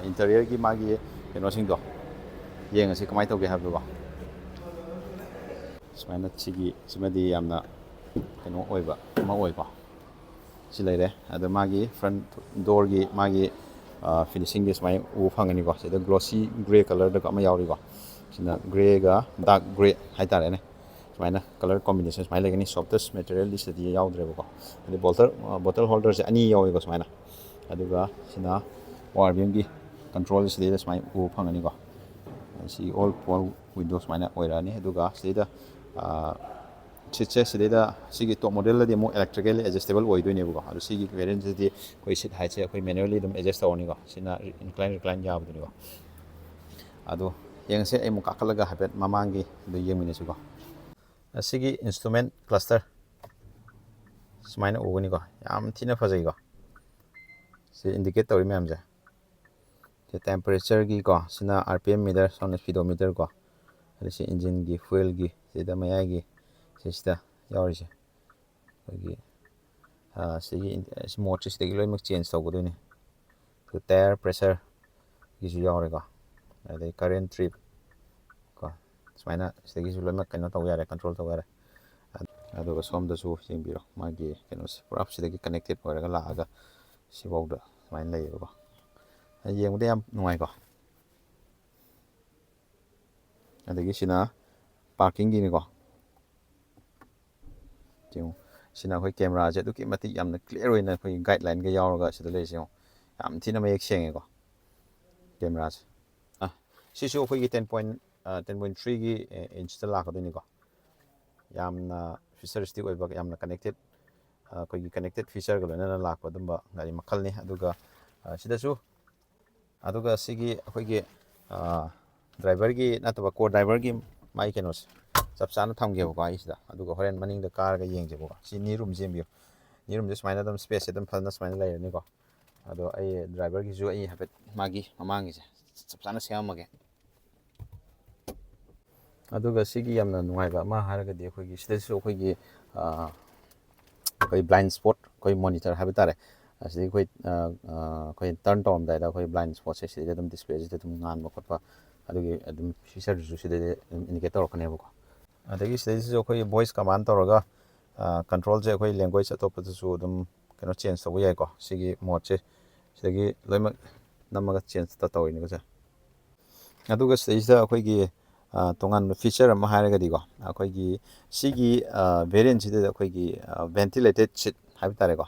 ꯏꯟꯇꯔꯤꯌꯔꯒꯤ ꯃꯥꯒꯤ ꯀꯩꯅꯣꯁꯤꯡꯗꯣ, ꯌꯦꯡꯉꯁꯤ ꯀꯃꯥꯏꯅ ꯇꯧꯒꯦ ꯍꯥꯏꯕꯗꯨꯀꯣ꯫ ꯁꯨꯃꯥꯏꯅ ꯁꯤꯒꯤ ꯁꯤꯃꯗꯤ ꯌꯥꯝꯅ ꯀꯩꯅꯣ ꯑꯣꯏꯕ ꯑꯃ ꯑꯣꯏꯀꯣ꯫ ꯁꯤ ꯂꯩꯔꯦ꯫ ꯑꯗꯣ ꯃꯥꯒꯤ ꯐ꯭ꯔꯟ ꯗꯣꯔꯒꯤ ꯃꯥꯒꯤ ꯐꯤꯅꯤꯁꯤꯡꯗꯤ ꯁꯨꯃꯥꯏꯅ ꯎꯕ ꯐꯪꯒꯅꯤꯀꯣ꯫ ꯁꯤꯗ ꯒ꯭ꯂꯣꯁꯤ ꯒ꯭ꯔꯦ ꯀꯂꯔꯗꯒ ꯑꯃ ꯌꯥꯎꯔꯤꯀꯣ꯫ ꯁꯤꯅ ꯒ꯭ꯔꯦꯒ ꯗꯥꯔꯛ ꯒ꯭ꯔꯦ ꯍꯥꯏꯇꯥꯔꯦꯅꯦ꯫ ꯁꯨꯃꯥꯏꯅ ꯀꯂꯔ ꯀꯣꯝꯕꯤꯅꯦꯁꯟ ꯁꯨꯃꯥꯏꯅ ꯂꯩꯒꯅꯤ꯫ ꯁꯣꯐꯇꯦꯁ ꯃꯦꯇꯔꯤꯌꯦꯜꯗꯤ ꯁꯤꯗꯗꯤ ꯌꯥꯎꯗ꯭ꯔꯦꯕꯀꯣ꯫ ꯑꯗꯩ ꯕꯣꯇꯜ ꯕꯣꯇꯜ ꯍꯣꯜꯗꯔꯁꯦ ꯑꯅꯤ ꯌꯥꯎꯋꯦꯀꯣ ꯁꯨꯃꯥꯏꯅ꯫ ꯑꯗꯨꯒ ꯁꯤꯅ ꯑꯣ ꯑꯥꯔ ꯕꯤ ꯑꯦꯝꯒꯤ ꯀꯟꯇ꯭ꯔꯣꯜ ꯁꯤꯗꯩꯗ ꯁꯨꯃꯥꯏꯅ ꯎꯕ ꯐꯪꯒꯅꯤꯀꯣ꯫ ꯁꯤ ꯑꯣꯜ ꯄꯣꯔ ꯋꯤꯟꯗꯣ ꯁꯨꯃꯥꯏꯅ ꯑꯣꯏꯔꯛꯑꯅꯤ꯫ ꯑꯗꯨꯒ ꯁꯤꯗꯩꯗ ꯁꯤꯠꯁꯦ ꯁꯤꯗꯩꯗ ꯁꯤꯒꯤ ꯇꯣꯞ ꯃꯣꯗꯦꯜꯗꯗꯤ ꯑꯃꯨꯛ ꯏꯂꯦꯛꯇ꯭ꯔꯤꯀꯦꯜꯂꯤ ꯑꯦꯗꯖꯁꯇꯦꯕꯜ ꯑꯣꯏꯗꯣꯏꯅꯦꯕꯀꯣ꯫ ꯑꯗꯣ ꯁꯤꯒꯤ ꯚꯦꯔꯤꯌꯦꯟꯁꯤꯗꯗꯤ ꯑꯩꯈꯣꯏ ꯁꯤꯠ ꯍꯥꯏꯠꯁꯦ ꯑꯩꯈꯣꯏ ꯃꯦꯅꯨꯋꯦꯜꯂꯤ ꯑꯗꯨꯝ ꯑꯦꯗꯖꯁ ꯇꯧꯔꯅꯤꯀꯣ꯫ ꯁꯤꯅ ꯏꯟꯀ꯭ꯂꯥꯏꯟ ꯔꯤꯀ꯭ꯂꯥꯏꯟ ꯌꯥꯕꯗꯨꯅꯤꯀꯣ꯫ ꯑꯗꯣ ꯌꯦꯡꯉꯁꯦ, ꯑꯩ ꯑꯃꯨꯛ ꯀꯥꯈꯠꯂꯒ ꯍꯥꯏꯐꯦꯠ ꯃꯃꯥꯡꯒꯤ ꯑꯗꯨ ꯌꯦꯡꯃꯤꯟꯅꯁꯤꯀꯣ꯫ ꯑꯁꯤꯒꯤ ꯏꯟꯁꯇ꯭ꯔꯨꯃꯦꯟ ꯀ꯭ꯂꯁꯇꯔ ꯁꯨꯃꯥꯏꯅ ꯎꯒꯅꯤꯀꯣ, ꯌꯥꯝ ꯊꯤꯅ ꯐꯖꯩꯀꯣ꯫ ꯁꯤ ꯏꯟꯗꯤꯀꯦꯠ ꯇꯧꯔꯤ ꯃꯌꯥꯝꯁꯦ꯫ ꯁꯤ ꯇꯦꯝꯄꯔꯦꯆꯔꯒꯤꯀꯣ, ꯁꯤꯅ ꯑꯥꯔ ꯄꯤ ꯑꯦꯝ ꯃꯤꯇꯔ, ꯁꯣꯝꯅ ꯁ꯭ꯄꯤꯗꯣꯃꯤꯇꯔ ꯀꯣ꯫ ꯑꯗ ꯁꯤ ꯏꯟꯖꯤꯟꯒꯤ ꯐ꯭ꯌꯨꯑꯦꯜꯒꯤ, ꯁꯤꯗ ꯃꯌꯥꯏꯒꯤ ꯁꯤꯁꯤꯗ ꯌꯥꯎꯔꯤꯁꯦ꯫ ꯑꯩꯈꯣꯏꯒꯤ ꯁꯤꯒꯤ ꯁꯤ ꯃꯣꯠꯁꯦ ꯁꯤꯗꯒꯤ ꯂꯣꯏꯅꯃꯛ ꯆꯦꯟꯖ ꯇꯧꯒꯗꯣꯏꯅꯤ꯫ ꯑꯗꯨ ꯇꯥꯌꯔ ꯄ꯭ꯔꯦꯁꯔꯒꯤꯁꯨ ꯌꯥꯎꯔꯦꯀꯣ꯫ ꯑꯗꯩ ꯀꯔꯦꯟ ꯇ꯭ꯔꯤꯞ ꯀꯣ, ꯁꯨꯃꯥꯏꯅ ꯁꯤꯗꯒꯤꯁꯨ ꯂꯣꯏꯅꯃꯛ ꯀꯩꯅꯣ ꯇꯧꯕ ꯌꯥꯔꯦ, ꯀꯟꯇ꯭ꯔꯣꯜ ꯇꯧꯕ ꯌꯥꯔꯦ꯫ ꯑꯗꯨꯒ ꯁꯣꯝꯗꯁꯨ ꯌꯦꯡꯕꯤꯔꯣ, ꯃꯥꯒꯤ ꯀꯩꯅꯣꯁꯦ ꯄꯨꯔꯥ ꯁꯤꯗꯒꯤ ꯀꯅꯦꯛꯇꯦꯠ ꯑꯣꯏꯔꯒ ꯂꯥꯛꯑꯒ ꯁꯤꯐꯥꯎꯗ ꯁꯨꯃꯥꯏꯅ ꯂꯩꯌꯦꯕꯀꯣ꯫ ꯌꯦꯡꯕꯗ ꯌꯥꯝ ꯅꯨꯡꯉꯥꯏꯀꯣ꯫ ꯑꯗꯒꯤ ꯁꯤꯅ ꯄꯥꯔꯀꯤꯡꯒꯤꯅꯤꯀꯣ꯫ ꯌꯦꯡꯉꯨ, ꯁꯤꯅ ꯑꯩꯈꯣꯏ ꯀꯦꯃꯦꯔꯥꯁꯦ ꯑꯗꯨꯛꯀꯤ ꯃꯇꯤꯛ ꯌꯥꯝꯅ ꯀ꯭ꯂꯤꯌꯥꯔ ꯑꯣꯏꯅ ꯑꯩꯈꯣꯏꯒꯤ ꯒꯥꯏꯗꯂꯥꯏꯟꯒ ꯌꯥꯎꯔꯒ ꯁꯤꯗ ꯂꯩꯔꯤꯁꯦ ꯌꯦꯡꯉꯨ꯫ ꯌꯥꯝ ꯊꯤꯅ ꯃꯌꯦꯛ ꯁꯦꯡꯉꯦꯀꯣ ꯀꯦꯃꯦꯔꯥꯁꯦ꯫ ꯑꯥ, ꯁꯤꯁꯨ ꯑꯩꯈꯣꯏꯒꯤ ten point, ten point threeꯒꯤ ꯏꯟꯆꯇ ꯂꯥꯛꯀꯗꯣꯏꯅꯤꯀꯣ꯫ ꯌꯥꯝꯅ ꯐ꯭ꯌꯨꯆꯔꯤꯁꯇꯤꯛ ꯑꯣꯏꯕ, ꯌꯥꯝꯅ ꯀꯅꯦꯛꯇꯦꯠ, ꯑꯩꯈꯣꯏꯒꯤ ꯀꯅꯦꯛꯇꯦꯠ ꯐꯤꯆꯔꯒ ꯂꯣꯏꯅꯅ ꯂꯥꯛꯄ ꯑꯗꯨꯝꯕ ꯒꯥꯔꯤ ꯃꯈꯜꯅꯤ꯫ ꯑꯗꯨꯒ ꯁꯤꯗꯁꯨ, ꯑꯗꯨꯒ ꯁꯤꯒꯤ ꯑꯩꯈꯣꯏꯒꯤ ꯗ꯭ꯔꯥꯏꯚꯔꯒꯤ ꯅꯠꯇꯕ, ꯀꯣ ꯗ꯭ꯔꯥꯏꯚꯔꯒꯤ ꯃꯥꯒꯤ ꯀꯩꯅꯣꯁꯦ ꯆꯞ ꯆꯥꯅ ꯊꯝꯒꯦꯕꯀꯣ ꯑꯩꯁꯤꯗ꯫ ꯑꯗꯨꯒ ꯍꯣꯔꯦꯟ ꯃꯅꯤꯡꯗ ꯀꯥꯔꯒ ꯌꯦꯡꯁꯦꯕꯀꯣ꯫ ꯁꯤ ꯅꯤ ꯔꯨꯝꯁꯦ ꯌꯦꯡꯕꯤꯌꯨ꯫ ꯅꯤ ꯔꯨꯝꯁꯦ ꯁꯨꯃꯥꯏꯅ ꯑꯗꯨꯝ ꯁ꯭ꯄꯦꯁꯁꯦ ꯑꯗꯨꯝ ꯐꯖꯅ ꯁꯨꯃꯥꯏꯅ ꯂꯩꯔꯅꯤꯀꯣ꯫ ꯑꯗꯣ ꯑꯩ ꯗ꯭ꯔꯥꯏꯚꯔꯒꯤꯁꯨ ꯑꯩ ꯍꯥꯏꯐꯦꯠ ꯃꯥꯒꯤ ꯃꯃꯥꯡꯒꯤꯁꯦ ꯆꯞ ꯆꯥꯅ ꯁꯦꯝꯃꯝꯃꯒꯦ꯫ ꯑꯗꯨꯒ ꯁꯤꯒꯤ ꯌꯥꯝꯅ ꯅꯨꯡꯉꯥꯏꯕ ꯑꯃ ꯍꯥꯏꯔꯒꯗꯤ ꯑꯩꯈꯣꯏꯒꯤ ꯁꯤꯗꯁꯨ ꯑꯩꯈꯣꯏꯒꯤ ꯑꯩꯈꯣꯏ blind spot, ꯑꯩꯈꯣꯏ monitor ꯍꯥꯏꯕ ꯇꯥꯔꯦ꯫ ꯑꯁꯤꯗꯒꯤ ꯑꯩꯈꯣꯏ ꯑꯩꯈꯣꯏ turn ꯇꯧꯔꯝꯗꯥꯏꯗ ꯑꯩꯈꯣꯏ blind spotꯁꯦ ꯁꯤꯗꯩꯗ ꯑꯗꯨꯝ displayꯁꯤꯗ ꯑꯗꯨꯝ ꯉꯥꯟꯕ ꯈꯣꯠꯄ, ꯑꯗꯨꯒꯤ ꯑꯗꯨꯝ featureꯗꯨꯁꯨ ꯁꯤꯗꯩꯗ ꯑꯗꯨꯝ indicate ꯇꯧꯔꯛꯀꯅꯦꯕꯀꯣ꯫ ꯑꯗꯒꯤ ꯁꯤꯗꯩꯁꯤꯁꯨ ꯑꯩꯈꯣꯏꯒꯤ voice command ꯇꯧꯔꯒ controlꯁꯦ ꯑꯩꯈꯣꯏ language ꯑꯇꯣꯞꯄꯗꯁꯨ ꯑꯗꯨꯝ ꯀꯩꯅꯣ change ꯇꯧꯕ ꯌꯥꯏꯀꯣ꯫ ꯁꯤꯒꯤ modeꯁꯦ ꯁꯤꯗꯒꯤ ꯂꯣꯏꯅꯃꯛ ꯅꯝꯃꯒ change ꯇꯧꯔꯤꯅꯤꯀꯣ ꯁꯦ꯫ ꯑꯗꯨꯒ ꯁꯤꯗꯩꯁꯤꯗ ꯑꯩꯈꯣꯏꯒꯤ ꯇꯣꯉꯥꯟꯕ feature ꯑꯃ ꯍꯥꯏꯔꯒꯗꯤꯀꯣ, ꯑꯩꯈꯣꯏꯒꯤ ꯁꯤꯒꯤ variantꯁꯤꯗ ꯑꯩꯈꯣꯏꯒꯤ ventilated seat ꯍꯥꯏꯕ ꯇꯥꯔꯦꯀꯣ,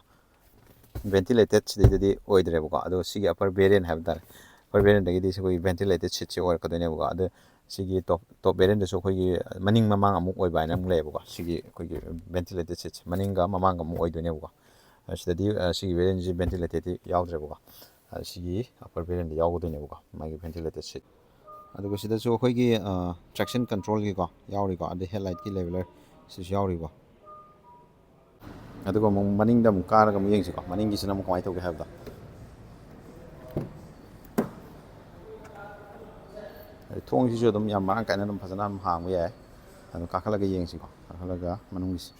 ventilated ꯁꯤꯗꯩꯗꯗꯤ ꯑꯣꯏꯗ꯭ꯔꯦꯕꯀꯣ꯫ ꯑꯗꯣ ꯁꯤꯒꯤ upper variant ꯍꯥꯏꯕ ꯇꯥꯔꯦ, upper variantꯗꯒꯤꯗꯤ ꯑꯩꯈꯣꯏꯒꯤ ventilated seatꯁꯦ ꯑꯣꯏꯔꯛꯀꯗꯣꯏꯅꯦꯕꯀꯣ꯫ ꯑꯗꯣ ꯁꯤꯒꯤ top top variantꯗꯁꯨ ꯑꯩꯈꯣꯏꯒꯤ ꯃꯅꯤꯡ ꯃꯃꯥꯡ ꯑꯃꯨꯛ ꯑꯣꯏꯕ ꯍꯥꯏꯅ ꯑꯃꯨꯛ ꯂꯩꯌꯦꯕꯀꯣ꯫ ꯁꯤꯒꯤ ꯑꯩꯈꯣꯏꯒꯤ ventilated seatꯁꯦ ꯃꯅꯤꯡꯒ ꯃꯃꯥꯡꯒ ꯑꯃꯨꯛ ꯑꯣꯏꯗꯣꯏꯅꯦꯕꯀꯣ꯫ ꯁꯤꯗꯗꯤ ꯁꯤꯒꯤ variantꯁꯤ ventilatedꯇꯤ ꯌꯥꯎꯗ꯭ꯔꯦꯕꯀꯣ꯫ ꯁꯤꯒꯤ upper variantꯗ ꯌꯥꯎꯒꯗꯣꯏꯅꯦꯕꯀꯣ, ꯃꯥꯒꯤ ventilated seat꯫ ꯑꯗꯨꯒ ꯁꯤꯗꯁꯨ ꯑꯩꯈꯣꯏꯒꯤ traction controlꯒꯤꯀꯣ ꯌꯥꯎꯔꯤꯀꯣ, ꯑꯗꯩ headlightꯀꯤ leveler ꯁꯤꯁꯨ ꯌꯥꯎꯔꯤꯀꯣ꯫ ꯑꯗꯨꯒ ꯑꯃꯨꯛ ꯃꯅꯤꯡꯗ ꯑꯃꯨꯛ ꯀꯥꯔꯒ ꯑꯃꯨꯛ ꯌꯦꯡꯁꯤꯀꯣ, ꯃꯅꯤꯡꯒꯤꯁꯤꯅ ꯑꯃꯨꯛ ꯀꯃꯥꯏꯅ ꯇꯧꯒꯦ ꯍꯥꯏꯕꯗ꯫ ꯑꯗꯩ ꯊꯣꯡꯁꯤꯁꯨ ꯑꯗꯨꯝ ꯌꯥꯝ ꯃꯔꯥꯡ ꯀꯥꯏꯅ ꯑꯗꯨꯝ ꯐꯖꯅ ꯑꯗꯨꯝ ꯍꯥꯡꯕ ꯌꯥꯏ꯫ ꯑꯗꯨꯝ ꯀꯥꯈꯠꯂꯒ ꯌꯦꯡꯁꯤꯀꯣ, ꯀꯥꯈꯠꯂꯒ ꯃꯅꯨꯡꯒꯤꯁꯤ꯫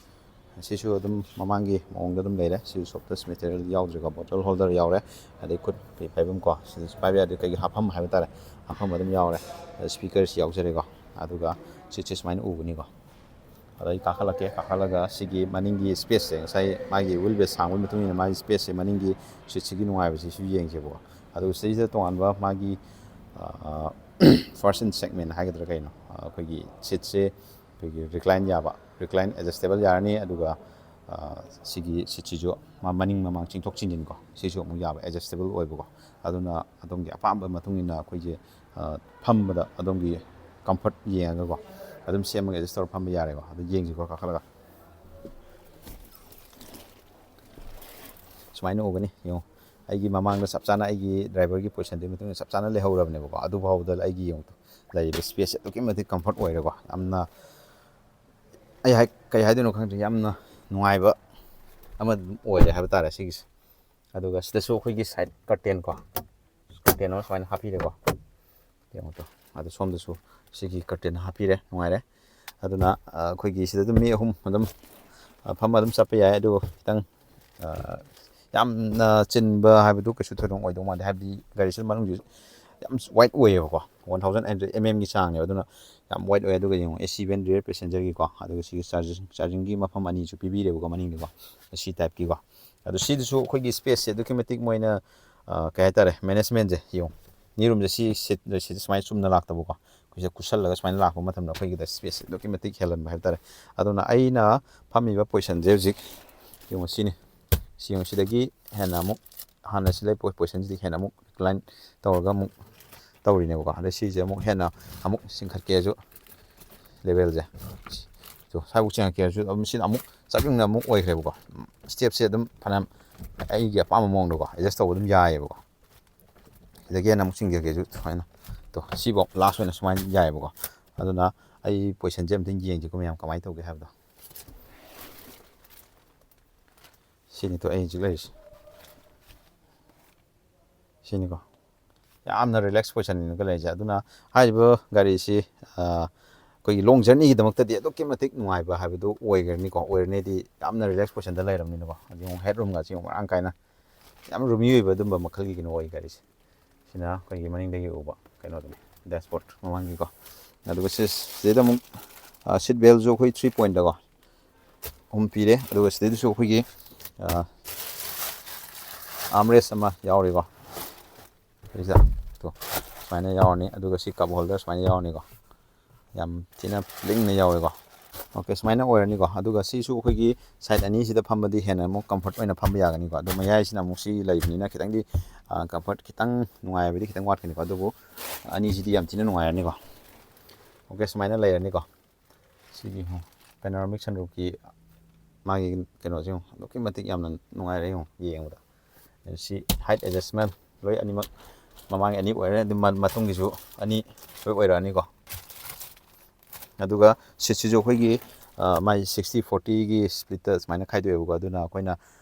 ꯁꯤꯁꯨ ꯑꯗꯨꯝ ꯃꯃꯥꯡꯒꯤ ꯃꯑꯣꯡꯗ ꯑꯗꯨꯝ ꯂꯩꯔꯦ꯫ ꯁꯤꯁꯨ softest material ꯌꯥꯎꯗ꯭ꯔꯦꯀꯣ, bottle holder ꯌꯥꯎꯔꯦ, ꯑꯗꯩ ꯈꯨꯠ ꯐꯩꯐꯝ ꯀꯣ, ꯁꯤꯗꯁꯨ ꯄꯥꯏꯕ ꯌꯥꯗꯦ, ꯀꯩꯒꯤ ꯍꯥꯞꯐꯝ ꯍꯥꯏꯕ ꯇꯥꯔꯦ, ꯍꯥꯞꯐꯝ ꯑꯗꯨꯝ ꯌꯥꯎꯔꯦ꯫ ꯑꯗ speakerꯁꯤ ꯌꯥꯎꯖꯔꯦꯀꯣ, ꯑꯗꯨꯒ seatꯁꯦ ꯁꯨꯃꯥꯏꯅ ꯎꯒꯅꯤꯀꯣ꯫ ꯑꯗ ꯑꯩ ꯀꯥꯈꯠꯂꯛꯀꯦ, ꯀꯥꯈꯠꯂꯒ ꯁꯤꯒꯤ ꯃꯅꯤꯡꯒꯤ spaceꯁꯦ, ꯉꯁꯥꯏ ꯃꯥꯒꯤ wheelbase ꯁꯥꯡꯕꯒꯤ ꯃꯇꯨꯡ ꯏꯟꯅ ꯃꯥꯒꯤ spaceꯁꯦ, ꯃꯅꯤꯡꯒꯤ seatꯁꯤꯒꯤ ꯅꯨꯡꯉꯥꯏꯕꯁꯤꯁꯨ ꯌꯦꯡꯁꯦꯕꯀꯣ꯫ ꯑꯗꯨꯒ ꯁꯤꯗꯩꯁꯤꯗ ꯇꯣꯉꯥꯟꯕ ꯃꯥꯒꯤ first in segment ꯍꯥꯏꯒꯗ꯭ꯔꯥ ꯀꯩꯅꯣ, ꯑꯩꯈꯣꯏꯒꯤ seatꯁꯦ ꯑꯩꯈꯣꯏꯒꯤ recline ꯌꯥꯕ, recline adjustable ꯌꯥꯔꯅꯤ꯫ ꯑꯗꯨꯒ ꯁꯤꯒꯤ seatꯁꯤꯁꯨ ꯃꯥ ꯃꯅꯤꯡ ꯃꯃꯥꯡ ꯆꯤꯡꯊꯣꯛ ꯆꯤꯡꯁꯤꯟꯀꯣ, ꯁꯤꯁꯨ ꯑꯃꯨꯛ ꯌꯥꯕ, adjustable ꯑꯣꯏꯕꯀꯣ꯫ ꯑꯗꯨꯅ ꯑꯗꯣꯝꯒꯤ ꯑꯄꯥꯝꯕ ꯃꯇꯨꯡ ꯏꯟꯅ ꯑꯩꯈꯣꯏꯁꯦ ꯐꯝꯕꯗ ꯑꯗꯣꯝꯒꯤ comfort ꯌꯦꯡꯉꯒꯀꯣ ꯑꯗꯨꯝ ꯁꯦꯝꯃꯒ adjust ꯇꯧꯔ ꯐꯝꯕ ꯌꯥꯔꯦꯀꯣ꯫ ꯑꯗꯨ ꯌꯦꯡꯁꯤꯀꯣ ꯀꯥꯈꯠꯂꯒ꯫ ꯁꯨꯃꯥꯏꯅ ꯎꯒꯅꯤ, ꯌꯦꯡꯉꯣ꯫ ꯑꯩꯒꯤ ꯃꯃꯥꯡꯗ ꯆꯞ ꯆꯥꯅ ꯑꯩꯒꯤ driverꯒꯤ positionꯗꯨꯒꯤ ꯃꯇꯨꯡ ꯏꯟꯅ ꯆꯞ ꯆꯥꯅ ꯂꯩꯍꯧꯔꯕꯅꯦꯕꯀꯣ꯫ ꯑꯗꯨ ꯐꯥꯎꯕꯗ ꯑꯩꯒꯤ ꯌꯦꯡꯉꯨ, ꯂꯩꯔꯤꯕ spaceꯁꯦ ꯑꯗꯨꯛꯀꯤ ꯃꯇꯤꯛ comfort ꯑꯣꯏꯔꯦꯀꯣ꯫ ꯌꯥꯝꯅ, ꯑꯩ ꯍꯥꯏ, ꯀꯩ ꯍꯥꯏꯗꯣꯏꯅꯣ ꯈꯪꯗ꯭ꯔꯦ, ꯌꯥꯝꯅ ꯅꯨꯡꯉꯥꯏꯕ ꯑꯃ ꯑꯗꯨꯝ ꯑꯣꯏꯔꯦ ꯍꯥꯏꯕ ꯇꯥꯔꯦ ꯁꯤꯒꯤꯁꯦ꯫ ꯑꯗꯨꯒ ꯁꯤꯗꯁꯨ ꯑꯩꯈꯣꯏꯒꯤ side curtain ꯀꯣ, curtain ꯑꯃ ꯁꯨꯃꯥꯏꯅ ꯍꯥꯞꯄꯤꯔꯦꯀꯣ꯫ ꯌꯦꯡꯉꯨ ꯇꯨ꯫ ꯑꯗꯣ ꯁꯣꯝꯗꯁꯨ ꯁꯤꯒꯤ ꯀꯔꯇꯦꯟ ꯍꯥꯞꯄꯤꯔꯦ, ꯅꯨꯡꯉꯥꯏꯔꯦ꯫ ꯑꯗꯨꯅ ꯑꯩꯈꯣꯏꯒꯤ ꯁꯤꯗ ꯑꯗꯨꯝ ꯃꯤ ꯑꯍꯨꯝ ꯑꯗꯨꯝ ꯐꯝꯃ ꯑꯗꯨꯝ ꯆꯠꯄ ꯌꯥꯏ꯫ ꯑꯗꯨꯕꯨ ꯈꯤꯇꯪ ꯌꯥꯝꯅ ꯆꯤꯟꯕ ꯍꯥꯏꯕꯗꯨ ꯀꯩꯁꯨ ꯊꯣꯏꯗꯣꯛꯅ ꯑꯣꯏꯗꯧ ꯃꯥꯟꯗꯦ, ꯍꯥꯏꯕꯗꯤ ꯒꯥꯔꯤꯁꯤ ꯃꯅꯨꯡꯁꯤ ꯌꯥꯝ ꯋꯥꯏꯠ ꯑꯣꯏꯌꯦꯕꯀꯣ, ꯋꯥꯟ ꯊꯥꯎꯖꯟ ꯑꯦꯝ ꯑꯦꯝꯒꯤ ꯆꯥꯡꯅꯦꯕ꯫ ꯑꯗꯨꯅ ꯌꯥꯝ ꯋꯥꯏꯠ ꯑꯣꯏ꯫ ꯑꯗꯨꯒ ꯌꯦꯡꯉꯣ, ꯑꯦ ꯁꯤ ꯚꯦꯟ ꯔꯤꯌꯔ ꯄꯦꯁꯦꯟꯖꯔꯒꯤꯀꯣ, ꯑꯗꯨꯒ ꯁꯤꯒꯤ ꯆꯥꯔꯖꯤꯡ ꯆꯥꯔꯖꯤꯡꯒꯤ ꯃꯐꯝ ꯑꯅꯤꯁꯨ ꯄꯤꯕꯤꯔꯦꯕꯀꯣ ꯃꯅꯤꯡꯗꯀꯣ, ꯁꯤ ꯇꯥꯏꯞꯀꯤꯀꯣ꯫ ꯑꯗꯣ ꯁꯤꯗꯁꯨ ꯑꯩꯈꯣꯏꯒꯤ ꯁ꯭ꯄꯦꯁꯁꯦ ꯑꯗꯨꯛꯀꯤ ꯃꯇꯤꯛ ꯃꯣꯏꯅ ꯀꯩ ꯍꯥꯏꯇꯥꯔꯦ, ꯃꯦꯅꯦꯖꯃꯦꯟꯁꯦ ꯌꯦꯡꯉꯣ꯫ ꯅꯤ ꯔꯨꯝꯁꯦ ꯁꯤ ꯁꯤꯠ ꯁꯤꯠ ꯁꯨꯃꯥꯏꯅ ꯆꯨꯝꯅ ꯂꯥꯛꯇꯕꯀꯣ, ꯑꯩꯈꯣꯏꯁꯦ ꯀꯨꯁꯜꯂꯒ ꯁꯨꯃꯥꯏꯅ ꯂꯥꯛꯄ ꯃꯇꯝꯗ ꯑꯩꯈꯣꯏꯒꯤꯗ ꯁ꯭ꯄꯦꯁꯁꯦ ꯑꯗꯨꯛꯀꯤ ꯃꯇꯤꯛ ꯍꯦꯜꯍꯟꯕ ꯍꯥꯏꯕ ꯇꯥꯔꯦ꯫ ꯑꯗꯨꯅ ꯑꯩꯅ ꯐꯝꯃꯤꯕ ꯄꯣꯖꯤꯁꯟꯁꯦ ꯍꯧꯖꯤꯛ ꯌꯦꯡꯉꯣ, ꯁꯤꯅꯤ꯫ ꯁꯤ ꯌꯦꯡꯉꯣ, ꯁꯤꯗꯒꯤ ꯍꯦꯟꯅ ꯑꯃꯨꯛ ꯍꯥꯟꯅ ꯁꯤ ꯂꯩ ꯄꯣ- ꯄꯣꯖꯤꯁꯟꯁꯤꯗꯒꯤ ꯍꯦꯟꯅ ꯑꯃꯨꯛ ꯔꯤꯀ꯭ꯂꯥꯏꯟ ꯇꯧꯔꯒ ꯑꯃꯨꯛ ꯇꯧꯔꯤꯅꯦꯕꯀꯣ꯫ ꯑꯗꯩ ꯁꯤꯁꯦ ꯑꯃꯨꯛ ꯍꯦꯟꯅ ꯑꯃꯨꯛ ꯆꯤꯡꯈꯠꯀꯦꯁꯨ ꯂꯦꯚꯦꯜꯁꯦ, ꯁ꯭ꯋꯥꯏꯐꯥꯎ ꯆꯤꯡꯉꯛꯀꯦꯁꯨ ꯑꯗꯨꯝ ꯁꯤꯅ ꯑꯃꯨꯛ ꯆꯞ ꯌꯨꯡꯅ ꯑꯃꯨꯛ ꯑꯣꯏꯈ꯭ꯔꯦꯕꯀꯣ꯫ ꯁ꯭ꯇꯦꯞꯁꯦ ꯑꯗꯨꯝ ꯐꯅꯌꯥꯝ ꯑꯩꯒꯤ ꯑꯄꯥꯝꯕ ꯃꯑꯣꯡꯗꯀꯣ ꯑꯦꯗꯖꯁ ꯇꯧꯕ ꯑꯗꯨꯝ ꯌꯥꯏꯑꯕꯀꯣ꯫ ꯁꯤꯗꯒꯤ ꯍꯦꯟꯅ ꯑꯃꯨꯛ ꯆꯤꯡꯊꯒꯦꯁꯨ ꯁꯨꯃꯥꯏꯅ꯫ ꯇꯣ, ꯁꯤꯐꯧ ꯂꯥꯁ ꯑꯣꯏꯅ ꯁꯨꯃꯥꯏꯅ ꯌꯥꯏꯑꯕꯀꯣ꯫ ꯑꯗꯨꯅ ꯑꯩ ꯄꯣꯖꯤꯁꯟꯁꯦ ꯑꯝꯇꯪ ꯌꯦꯡꯁꯤꯀꯣ ꯃꯌꯥꯝ, ꯀꯃꯥꯏꯅ ꯇꯧꯒꯦ ꯍꯥꯏꯕꯗꯣ꯫ ꯁꯤꯅꯤ ꯇꯣ ꯑꯩ ꯍꯧꯖꯤꯛ ꯂꯩꯔꯤꯁꯦ꯫ ꯁꯤꯅꯤꯀꯣ꯫ ꯌꯥꯝꯅ ꯔꯤꯂꯦꯛꯁ ꯄꯣꯖꯤꯁꯟꯅꯤꯀꯣ ꯂꯩꯔꯤꯁꯦ꯫ ꯑꯗꯨꯅ ꯍꯥꯏꯔꯤꯕ ꯒꯥꯔꯤꯁꯤ, ꯑ, ꯑꯩꯈꯣꯏꯒꯤ ꯂꯣꯡ ꯖꯔꯅꯤꯒꯤꯗꯃꯛꯇꯗꯤ ꯑꯗꯨꯛꯀꯤ ꯃꯇꯤꯛ ꯅꯨꯡꯉꯥꯏꯕ ꯍꯥꯏꯕꯗꯨ ꯑꯣꯏꯒꯅꯤꯀꯣ, ꯑꯣꯏꯔꯅꯤꯗꯤ ꯌꯥꯝꯅ ꯔꯤꯂꯦꯛꯁ ꯄꯣꯖꯤꯁꯟꯗ ꯂꯩꯔꯕꯅꯤꯅꯀꯣ꯫ ꯑꯗꯨ ꯌꯦꯡꯉꯨ, ꯍꯦꯗ ꯔꯨꯝꯒꯁꯤ ꯌꯦꯡꯉꯨ, ꯃꯔꯥꯡ ꯀꯥꯏꯅ ꯌꯥꯝ ꯔꯨꯃꯤ ꯑꯣꯏꯕ ꯑꯗꯨꯝꯕ ꯃꯈꯜꯒꯤ ꯀꯩꯅꯣ ꯑꯣꯏ ꯒꯥꯔꯤꯁꯦ꯫ ꯁꯤꯅ ꯑꯩꯈꯣꯏꯒꯤ ꯃꯅꯤꯡꯗꯒꯤ ꯎꯕ ꯀꯩꯅꯣꯗꯨꯅꯤ, ꯗꯦꯁꯕꯣꯔꯗ ꯃꯃꯥꯡꯒꯤꯀꯣ꯫ ꯑꯗꯨꯒ ꯁꯤ-, ꯁꯤꯗꯩꯗ ꯑꯃꯨꯛ, ꯑ, ꯁꯤꯠ ꯕꯦꯜꯁꯨ ꯑꯩꯈꯣꯏ ꯊ꯭ꯔꯤ ꯄꯣꯏꯟꯠꯇꯀꯣ ꯑꯍꯨꯝ ꯄꯤꯔꯦ꯫ ꯑꯗꯨꯒ ꯁꯤꯗꯩꯗꯁꯨ ꯑꯩꯈꯣꯏꯒꯤ, ꯑ, ꯑꯥꯔꯝꯔꯦꯁ ꯑꯃ ꯌꯥꯎꯔꯤꯀꯣ꯫ ꯁꯤꯗ ꯇꯣ, ꯁꯨꯃꯥꯏꯅ ꯌꯥꯎꯔꯅꯤ꯫ ꯑꯗꯨꯒ ꯁꯤ ꯀꯞ ꯍꯣꯜꯗꯔ ꯁꯨꯃꯥꯏꯅ ꯌꯥꯎꯔꯅꯤꯀꯣ꯫ ꯌꯥꯝ ꯊꯤꯅ ꯂꯤꯡꯅ ꯌꯥꯎꯋꯦꯀꯣ꯫ ꯑꯣꯀꯦ, ꯁꯨꯃꯥꯏꯅ ꯑꯣꯏꯔꯅꯤꯀꯣ꯫ ꯑꯗꯨꯒ ꯁꯤꯁꯨ ꯑꯩꯈꯣꯏꯒꯤ ꯁꯥꯏꯠ ꯑꯅꯤꯁꯤꯗ ꯐꯝꯕꯗꯤ ꯍꯦꯟꯅ ꯑꯃꯨꯛ ꯀꯝꯐꯔꯠ ꯑꯣꯏꯅ ꯐꯝꯕ ꯌꯥꯒꯅꯤꯀꯣ꯫ ꯑꯗꯣ ꯃꯌꯥꯏꯁꯤꯅ ꯑꯃꯨꯛ ꯁꯤ ꯂꯩꯕꯅꯤꯅ ꯈꯤꯇꯪꯗꯤ, ꯑ, ꯀꯝꯐꯔꯠ ꯈꯤꯇꯪ ꯅꯨꯡꯉꯥꯏꯕꯗꯤ ꯈꯤꯇꯪ ꯋꯥꯠꯀꯅꯤꯀꯣ꯫ ꯑꯗꯨꯕꯨ ꯑꯅꯤꯁꯤꯗꯤ ꯌꯥꯝ ꯊꯤꯅ ꯅꯨꯡꯉꯥꯏꯔꯅꯤꯀꯣ꯫ ꯑꯣꯀꯦ, ꯁꯨꯃꯥꯏꯅ ꯂꯩꯔꯅꯤꯀꯣ꯫ ꯁꯤꯒꯤ ꯄꯦꯅꯣꯔꯥꯃꯤꯛ ꯁꯟꯔꯨꯐꯀꯤ ꯃꯥꯒꯤ ꯀꯩꯅꯣꯁꯦ ꯌꯦꯡꯉꯣ, ꯑꯗꯨꯛꯀꯤ ꯃꯇꯤꯛ ꯌꯥꯝꯅ ꯅꯨꯡꯉꯥꯏꯔꯦ ꯌꯦꯡꯉꯣ ꯌꯦꯡꯕꯗ꯫ ꯁꯤ ꯍꯥꯏꯠ ꯑꯦꯗꯖꯁꯃꯦꯟ ꯂꯣꯏ ꯑꯅꯤꯃꯛ, ꯃꯃꯥꯡꯒꯤ ꯑꯅꯤ ꯑꯣꯏꯔꯦ, ꯑꯗꯨ ꯃ-, ꯃꯇꯨꯡꯒꯤꯁꯨ ꯑꯅꯤ ꯂꯣꯏ ꯑꯣꯏꯔꯛꯑꯅꯤꯀꯣ꯫ ꯑꯗꯨꯒ ꯁꯤꯠꯁꯤꯁꯨ ꯑꯩꯈꯣꯏꯒꯤ, ꯑ, ꯃꯥꯏ ꯁꯤꯛꯁꯇꯤ ꯐꯣꯔꯇꯤꯒꯤ ꯁ꯭ꯄ꯭ꯂꯤꯠꯇ ꯁꯨꯃꯥꯏꯅ ꯈꯥꯏꯗꯣꯛꯑꯦꯕꯀꯣ꯫ ꯑꯗꯨꯅ ꯑꯩꯈꯣꯏꯅ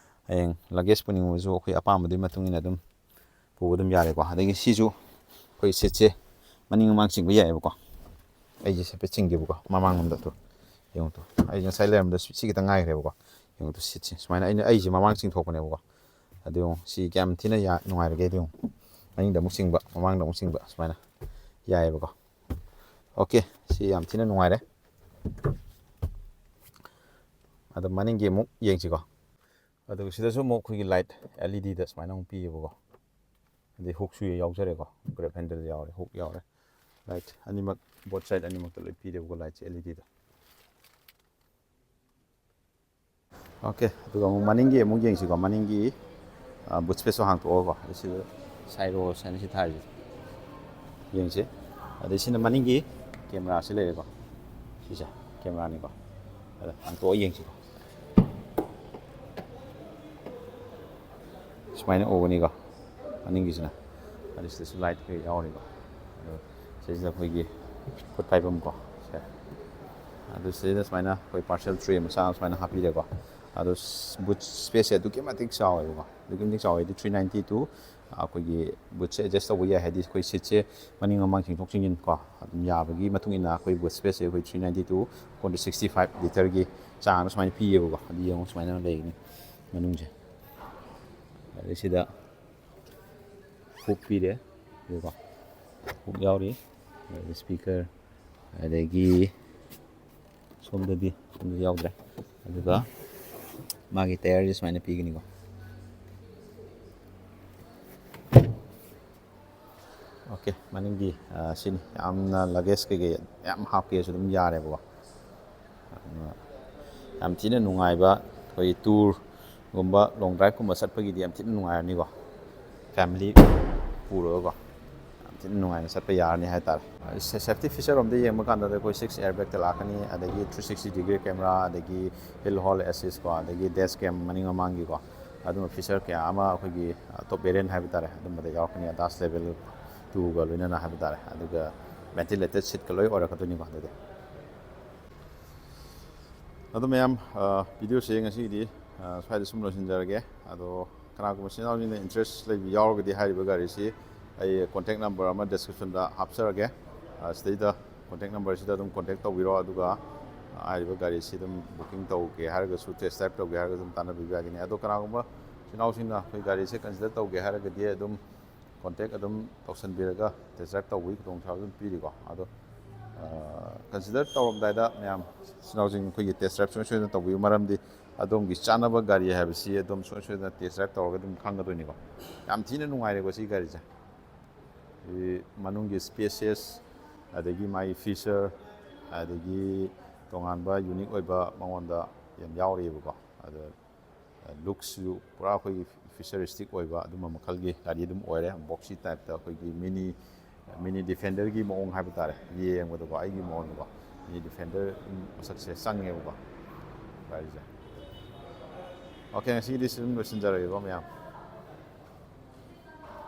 ꯍꯌꯦꯡ ꯂꯒꯦꯖ ꯄꯨꯅꯤꯡꯕꯁꯨ ꯑꯩꯈꯣꯏ ꯑꯄꯥꯝꯕꯗꯨꯒꯤ ꯃꯇꯨꯡ ꯏꯟꯅ ꯑꯗꯨꯝ ꯄꯨꯕ ꯑꯗꯨꯝ ꯌꯥꯔꯦꯀꯣ꯫ ꯑꯗꯒꯤ ꯁꯤꯁꯨ ꯑꯩꯈꯣꯏ ꯁꯤꯠꯁꯦ ꯃꯅꯤꯡ ꯃꯃꯥꯡ ꯆꯤꯡꯕ ꯌꯥꯏꯑꯕꯀꯣ꯫ ꯑꯩꯁꯦ ꯁꯦꯠꯄꯦꯠ ꯆꯤꯡꯗꯦꯕꯀꯣ, ꯃꯃꯥꯡꯂꯣꯝꯗ꯫ ꯑꯗꯨ ꯌꯦꯡꯉꯨ ꯇꯨ, ꯑꯩꯁꯦ ꯉꯁꯥꯏ ꯂꯩꯔꯝꯕꯗ ꯁꯤ ꯈꯤꯇꯪ ꯉꯥꯏꯈ꯭ꯔꯦꯕꯀꯣ꯫ ꯌꯦꯡꯉꯨ ꯇꯨ, ꯁꯤꯠꯁꯦ ꯁꯨꯃꯥꯏꯅ ꯑꯩꯅ, ꯑꯩꯁꯦ ꯃꯃꯥꯡ ꯆꯤꯡꯊꯣꯛꯄꯅꯦꯕꯀꯣ꯫ ꯑꯗꯨ ꯌꯦꯡꯉꯨ, ꯁꯤ ꯀꯌꯥꯝ ꯊꯤꯅ ꯌꯥ-, ꯅꯨꯡꯉꯥꯏꯔꯒꯦ ꯑꯗꯨ ꯌꯦꯡꯉꯨ꯫ ꯃꯅꯤꯡꯗ ꯑꯃꯨꯛ ꯆꯤꯡꯕ, ꯃꯃꯥꯡꯗ ꯑꯃꯨꯛ ꯆꯤꯡꯕ, ꯁꯨꯃꯥꯏꯅ ꯌꯥꯏꯑꯕꯀꯣ꯫ ꯑꯣꯀꯦ, ꯁꯤ ꯌꯥꯝ ꯊꯤꯅ ꯅꯨꯡꯉꯥꯏꯔꯦ꯫ ꯑꯗꯣ ꯃꯅꯤꯡꯒꯤ ꯑꯃꯨꯛ ꯌꯦꯡꯁꯤꯀꯣ꯫ ꯑꯗꯨꯒ ꯁꯤꯗꯁꯨ ꯑꯃꯨꯛ ꯑꯩꯈꯣꯏꯒꯤ ꯂꯥꯏꯠ ꯑꯦꯜ ꯏ ꯗꯤꯗ ꯁꯨꯃꯥꯏꯅ ꯑꯃꯨꯛ ꯄꯤꯌꯦꯕꯀꯣ꯫ ꯑꯗꯩ ꯍꯨꯛꯁꯨ ꯌꯥꯎꯖꯔꯦꯀꯣ, ꯒ꯭ꯔꯦꯞ ꯍꯦꯟꯗꯜ ꯌꯥꯎꯔꯦ, ꯍꯨꯛ ꯌꯥꯎꯔꯦ꯫ ꯂꯥꯏꯠ ꯑꯅꯤꯃꯛ, ꯕꯣꯠ ꯁꯥꯏꯠ ꯑꯅꯤꯃꯛꯇ ꯂꯣꯏ ꯄꯤꯔꯦꯕꯀꯣ, ꯂꯥꯏꯠꯁꯦ ꯑꯦꯜ ꯏ ꯗꯤꯗ꯫ ꯑꯣꯀꯦ, ꯑꯗꯨꯒ ꯑꯃꯨꯛ ꯃꯅꯤꯡꯒꯤ ꯑꯃꯨꯛ ꯌꯦꯡꯁꯤꯀꯣ꯫ ꯃꯅꯤꯡꯒꯤ ꯕꯨꯠ ꯁ꯭ꯄꯦꯁꯁꯨ ꯍꯥꯡꯇꯣꯛꯑꯒꯀꯣ, ꯑꯗꯩ ꯁꯤꯗ ꯁꯥꯏꯔꯣ ꯁꯥꯏꯅ ꯁꯤ ꯊꯥꯔꯤꯁꯦ ꯌꯦꯡꯁꯤ꯫ ꯑꯗꯩ ꯁꯤꯅ ꯃꯅꯤꯡꯒꯤ ꯀꯦꯃꯦꯔꯥꯁꯤ ꯂꯩꯔꯦꯀꯣ, ꯁꯤꯁꯦ ꯀꯦꯃꯦꯔꯥꯅꯤꯀꯣ꯫ ꯑꯗ ꯍꯥꯡꯇꯣꯛꯑ ꯌꯦꯡꯁꯤꯀꯣ꯫ ꯁꯨꯃꯥꯏꯅ ꯎꯒꯅꯤꯀꯣ ꯃꯅꯤꯡꯒꯤꯁꯤꯅ꯫ ꯑꯗꯨ ꯁꯤꯗꯁꯨ ꯂꯥꯏꯠ ꯀꯩ ꯌꯥꯎꯔꯤꯀꯣ꯫ ꯑꯗꯣ ꯁꯤꯁꯤꯗ ꯑꯩꯈꯣꯏꯒꯤ ꯈꯨꯠ ꯄꯥꯏꯐꯝ ꯀꯣ, ꯁꯦ꯫ ꯑꯗꯨ ꯁꯤꯗ ꯁꯨꯃꯥꯏꯅ ꯑꯩꯈꯣꯏ ꯄꯥꯔꯁꯦꯜ ꯇ꯭ꯔꯦ ꯃꯆꯥ ꯑꯃ ꯁꯨꯃꯥꯏꯅ ꯍꯥꯞꯄꯤꯔꯦꯀꯣ꯫ ꯑꯗꯣ ꯕꯨꯠ ꯁ꯭ꯄꯦꯁꯁꯦ ꯑꯗꯨꯛꯀꯤ ꯃꯇꯤꯛ ꯆꯥꯎꯋꯦꯕꯀꯣ, ꯑꯗꯨꯛꯀꯤ ꯃꯇꯤꯛ ꯆꯥꯎꯋꯦ꯫ ꯍꯥꯏꯗꯤ three ninety to ꯑꯩꯈꯣꯏꯒꯤ ꯕꯨꯠꯁꯦ ꯑꯦꯗꯖꯁ ꯇꯧꯕ ꯌꯥꯏ, ꯍꯥꯏꯗꯤ ꯑꯩꯈꯣꯏ ꯁꯤꯠꯁꯦ ꯃꯅꯤꯡ ꯃꯃꯥꯡ ꯆꯤꯡꯊꯣꯛ ꯆꯤꯡꯁꯤꯟ ꯀꯣ ꯑꯗꯨꯝ ꯌꯥꯕꯒꯤ ꯃꯇꯨꯡ ꯏꯟꯅ ꯑꯩꯈꯣꯏ ꯕꯨꯠ ꯁ꯭ꯄꯦꯁꯁꯦ ꯑꯩꯈꯣꯏ three ninety to four sixty five ꯂꯤꯇꯔꯒꯤ ꯆꯥꯡꯗ ꯁꯨꯃꯥꯏꯅ ꯄꯤꯌꯦꯕꯀꯣ꯫ ꯑꯗꯨ ꯌꯦꯡꯉꯣ, ꯁꯨꯃꯥꯏꯅ ꯂꯩꯒꯅꯤ ꯃꯅꯨꯡꯁꯦ꯫ ꯑꯗꯩ ꯁꯤꯗ ꯍꯨꯛ ꯄꯤꯔꯦ, ꯑꯗꯨꯒ ꯍꯨꯛ ꯌꯥꯎꯔꯤ, ꯑꯗꯩ ꯁ꯭ꯄꯤꯀꯔ, ꯑꯗꯒꯤ ꯁꯣꯝꯗꯗꯤ, ꯁꯣꯝꯗꯗꯤ ꯌꯥꯎꯗ꯭ꯔꯦ꯫ ꯑꯗꯨꯒ ꯃꯥꯒꯤ ꯇꯌꯔꯁꯦ ꯁꯨꯃꯥꯏꯅ ꯄꯤꯒꯅꯤꯀꯣ꯫ ꯑꯣꯀꯦ, ꯃꯅꯤꯡꯒꯤ, ꯑ, ꯁꯤꯅꯤ꯫ ꯌꯥꯝꯅ ꯂꯒꯦꯖ ꯀꯩꯀꯩ ꯌꯥꯝ ꯍꯥꯞꯀꯦꯁꯨ ꯑꯗꯨꯝ ꯌꯥꯔꯦꯕꯀꯣ꯫ ꯑꯗꯨꯅ ꯌꯥꯝ ꯊꯤꯅ ꯅꯨꯡꯉꯥꯏꯕ, ꯑꯩꯈꯣꯏꯒꯤ ꯇꯨꯔꯒꯨꯝꯕ, ꯂꯣꯡ ꯗ꯭ꯔꯥꯏꯚꯀꯨꯝꯕ ꯆꯠꯄꯒꯤꯗꯤ ꯌꯥꯝ ꯊꯤꯅ ꯅꯨꯡꯉꯥꯏꯔꯅꯤꯀꯣ꯫ ꯐꯦꯃꯤꯂꯤ ꯄꯨꯔꯒꯀꯣ ꯌꯥꯝ ꯊꯤꯅ ꯅꯨꯡꯉꯥꯏꯅ ꯆꯠꯄ ꯌꯥꯔꯅꯤ ꯍꯥꯏꯇꯥꯔꯦ꯫ ꯁꯦ-, ꯁꯦꯐꯇꯤ ꯐꯤꯆꯔ ꯔꯣꯝꯗ ꯌꯦꯡꯕ ꯀꯥꯟꯗꯗꯤ ꯑꯩꯈꯣꯏ ꯁꯤꯛꯁ ꯑꯦꯌꯔ ꯕꯦꯒꯇ ꯂꯥꯛꯀꯅꯤ, ꯑꯗꯒꯤ three sixty degree camera, ꯑꯗꯒꯤ ꯍꯤꯜ ꯍꯣꯜ ꯑꯦꯁꯤꯁ ꯀꯣ, ꯑꯗꯒꯤ ꯗꯦꯁ ꯀꯦꯝ ꯃꯅꯤꯡ ꯃꯃꯥꯡꯒꯤꯀꯣ, ꯑꯗꯨꯝꯕ ꯐꯤꯆꯔ ꯀꯌꯥ ꯑꯃ ꯑꯩꯈꯣꯏꯒꯤ, ꯑ, ꯇꯣꯞ ꯚꯦꯔꯤꯌꯟ ꯍꯥꯏꯕ ꯇꯥꯔꯦ, ꯑꯗꯨꯝꯕꯗ ꯌꯥꯎꯔꯛꯀꯅꯤ, ꯑꯗꯥꯁ ꯂꯦꯚꯦꯜ ꯇꯨꯒ ꯂꯣꯏꯅꯅ ꯍꯥꯏꯕ ꯇꯥꯔꯦ꯫ ꯑꯗꯨꯒ ꯚꯦꯟꯇꯤꯂꯦꯇꯦꯠ ꯁꯤꯠꯀ ꯂꯣꯏ ꯑꯣꯏꯔꯛꯀꯗꯣꯏꯅꯤꯀꯣ꯫ ꯑꯗꯨꯗꯤ ꯑꯗꯣ ꯃꯌꯥꯝ, ꯑ, ꯚꯤꯗꯤꯑꯣꯁꯦ ꯉꯁꯤꯒꯤꯗꯤ, ꯑ, ꯁ꯭ꯋꯥꯏꯗ ꯁꯨꯝ ꯂꯣꯏꯁꯤꯟꯖꯔꯒꯦ꯫ ꯑꯗꯣ ꯀꯅꯥꯒꯨꯝꯕ ꯏꯆꯤꯟ ꯏꯅꯥꯎꯁꯤꯡꯅ ꯏꯟꯇꯔꯦꯁ ꯂꯩꯕ ꯌꯥꯎꯔꯒꯗꯤ ꯍꯥꯏꯔꯤꯕ ꯒꯥꯔꯤꯁꯤ ꯑꯩ ꯀꯣꯟꯇꯦꯛ ꯅꯝꯕꯔ ꯑꯃ ꯗꯤꯁꯀ꯭ꯔꯤꯞꯁꯟꯗ ꯍꯥꯞꯆꯔꯒꯦ꯫ ꯑ, ꯁꯤꯗꯩꯗ ꯀꯣꯟꯇꯦꯛ ꯅꯝꯕꯔꯁꯤꯗ ꯑꯗꯨꯝ ꯀꯣꯟꯇꯦꯛ ꯇꯧꯕꯤꯔꯣ, ꯑꯗꯨꯒ ꯍꯥꯏꯔꯤꯕ ꯒꯥꯔꯤꯁꯤ ꯑꯗꯨꯝ ꯕꯨꯀꯤꯡ ꯇꯧꯒꯦ ꯍꯥꯏꯔꯒꯁꯨ, ꯇꯦꯁ ꯗ꯭ꯔꯥꯏꯚ ꯇꯧꯒꯦ ꯍꯥꯏꯔꯒꯁꯨ ꯑꯗꯨꯝ ꯇꯥꯟꯅꯕꯤꯕ ꯌꯥꯒꯅꯤ꯫ ꯑꯗꯣ ꯀꯅꯥꯒꯨꯝꯕ ꯏꯆꯤꯟ ꯏꯅꯥꯎꯁꯤꯡꯅ ꯑꯩꯈꯣꯏ ꯒꯥꯔꯤꯁꯦ ꯀꯟꯁꯤꯗꯔ ꯇꯧꯒꯦ ꯍꯥꯏꯔꯒꯗꯤ ꯑꯗꯨꯝ ꯀꯣꯟꯇꯦꯛ ꯑꯗꯨꯝ ꯇꯧꯁꯟꯕꯤꯔꯒ ꯇꯦꯁ ꯗ꯭ꯔꯥꯏꯚ ꯇꯧꯕꯒꯤ ꯈꯨꯗꯣꯡꯆꯥꯕ ꯑꯗꯨꯝ ꯄꯤꯔꯤꯀꯣ꯫ ꯑꯗꯣ, ꯑ, ꯀꯟꯁꯤꯗꯔ ꯇꯧꯔꯝꯗꯥꯏꯗ ꯃꯌꯥꯝ ꯏꯆꯤꯟ ꯏꯅꯥꯎꯁꯤꯡ ꯑꯩꯈꯣꯏꯒꯤ ꯇꯦꯁ ꯗ꯭ꯔꯥꯏꯚ ꯁꯨꯡꯁꯣꯏ ꯁꯣꯏꯗꯅ ꯇꯧꯕꯤꯌꯨ, ꯃꯔꯝꯗꯤ ꯑꯗꯣꯝꯒꯤ ꯆꯥꯅꯕ ꯒꯥꯔꯤ ꯍꯥꯏꯕꯁꯤ ꯑꯗꯨꯝ ꯁꯨꯡꯁꯣꯏ ꯁꯣꯏꯗꯅ ꯇꯦꯁ ꯗ꯭ꯔꯥꯏꯚ ꯇꯧꯔꯒ ꯑꯗꯨꯝ ꯈꯪꯒꯗꯣꯏꯅꯤꯀꯣ꯫ ꯌꯥꯝ ꯊꯤꯅ ꯅꯨꯡꯉꯥꯏꯔꯦꯀꯣ ꯁꯤ ꯒꯥꯔꯤꯁꯦ꯫ ꯁꯤ ꯃꯅꯨꯡꯒꯤ ꯁ꯭ꯄꯦꯁꯤꯌꯁ, ꯑꯗꯒꯤ ꯃꯥꯒꯤ ꯐꯤꯆꯔ, ꯑꯗꯒꯤ ꯇꯣꯉꯥꯟꯕ ꯌꯨꯅꯤꯛ ꯑꯣꯏꯕ ꯃꯉꯣꯟꯗ ꯌꯥꯝ ꯌꯥꯎꯔꯤꯑꯕꯀꯣ꯫ ꯑꯗꯣ ꯂꯨꯛꯁꯁꯨ ꯄꯨꯔꯥ ꯑꯩꯈꯣꯏꯒꯤ ꯐ꯭ꯌꯨꯆꯔꯤꯁꯇꯤꯛ ꯑꯣꯏꯕ ꯑꯗꯨꯝꯕ ꯃꯈꯜꯒꯤ ꯒꯥꯔꯤ ꯑꯗꯨꯝ ꯑꯣꯏꯔꯦ꯫ ꯕꯣꯛꯁꯤ ꯇꯥꯏꯞꯇ ꯑꯩꯈꯣꯏꯒꯤ ꯃꯤꯅꯤ, ꯃꯤꯅꯤ ꯗꯤꯐꯦꯟꯗꯔꯒꯤ ꯃꯑꯣꯡ ꯍꯥꯏꯕ ꯇꯥꯔꯦ, ꯌꯦꯡꯕꯗꯀꯣ, ꯑꯩꯒꯤ ꯃꯑꯣꯡꯗꯀꯣ, ꯃꯤꯅꯤ ꯗꯤꯐꯦꯟꯗꯔ ꯑꯗꯨꯝ ꯃꯁꯛꯁꯦ ꯆꯪꯉꯦꯕꯀꯣ ꯒꯥꯔꯤꯁꯦ꯫ ꯑꯣꯀꯦ, ꯉꯁꯤꯒꯤꯗꯤ ꯁꯤ ꯑꯗꯨꯝ ꯂꯣꯏꯁꯤꯟꯖꯔꯒꯦꯀꯣ ꯃꯌꯥꯝ꯫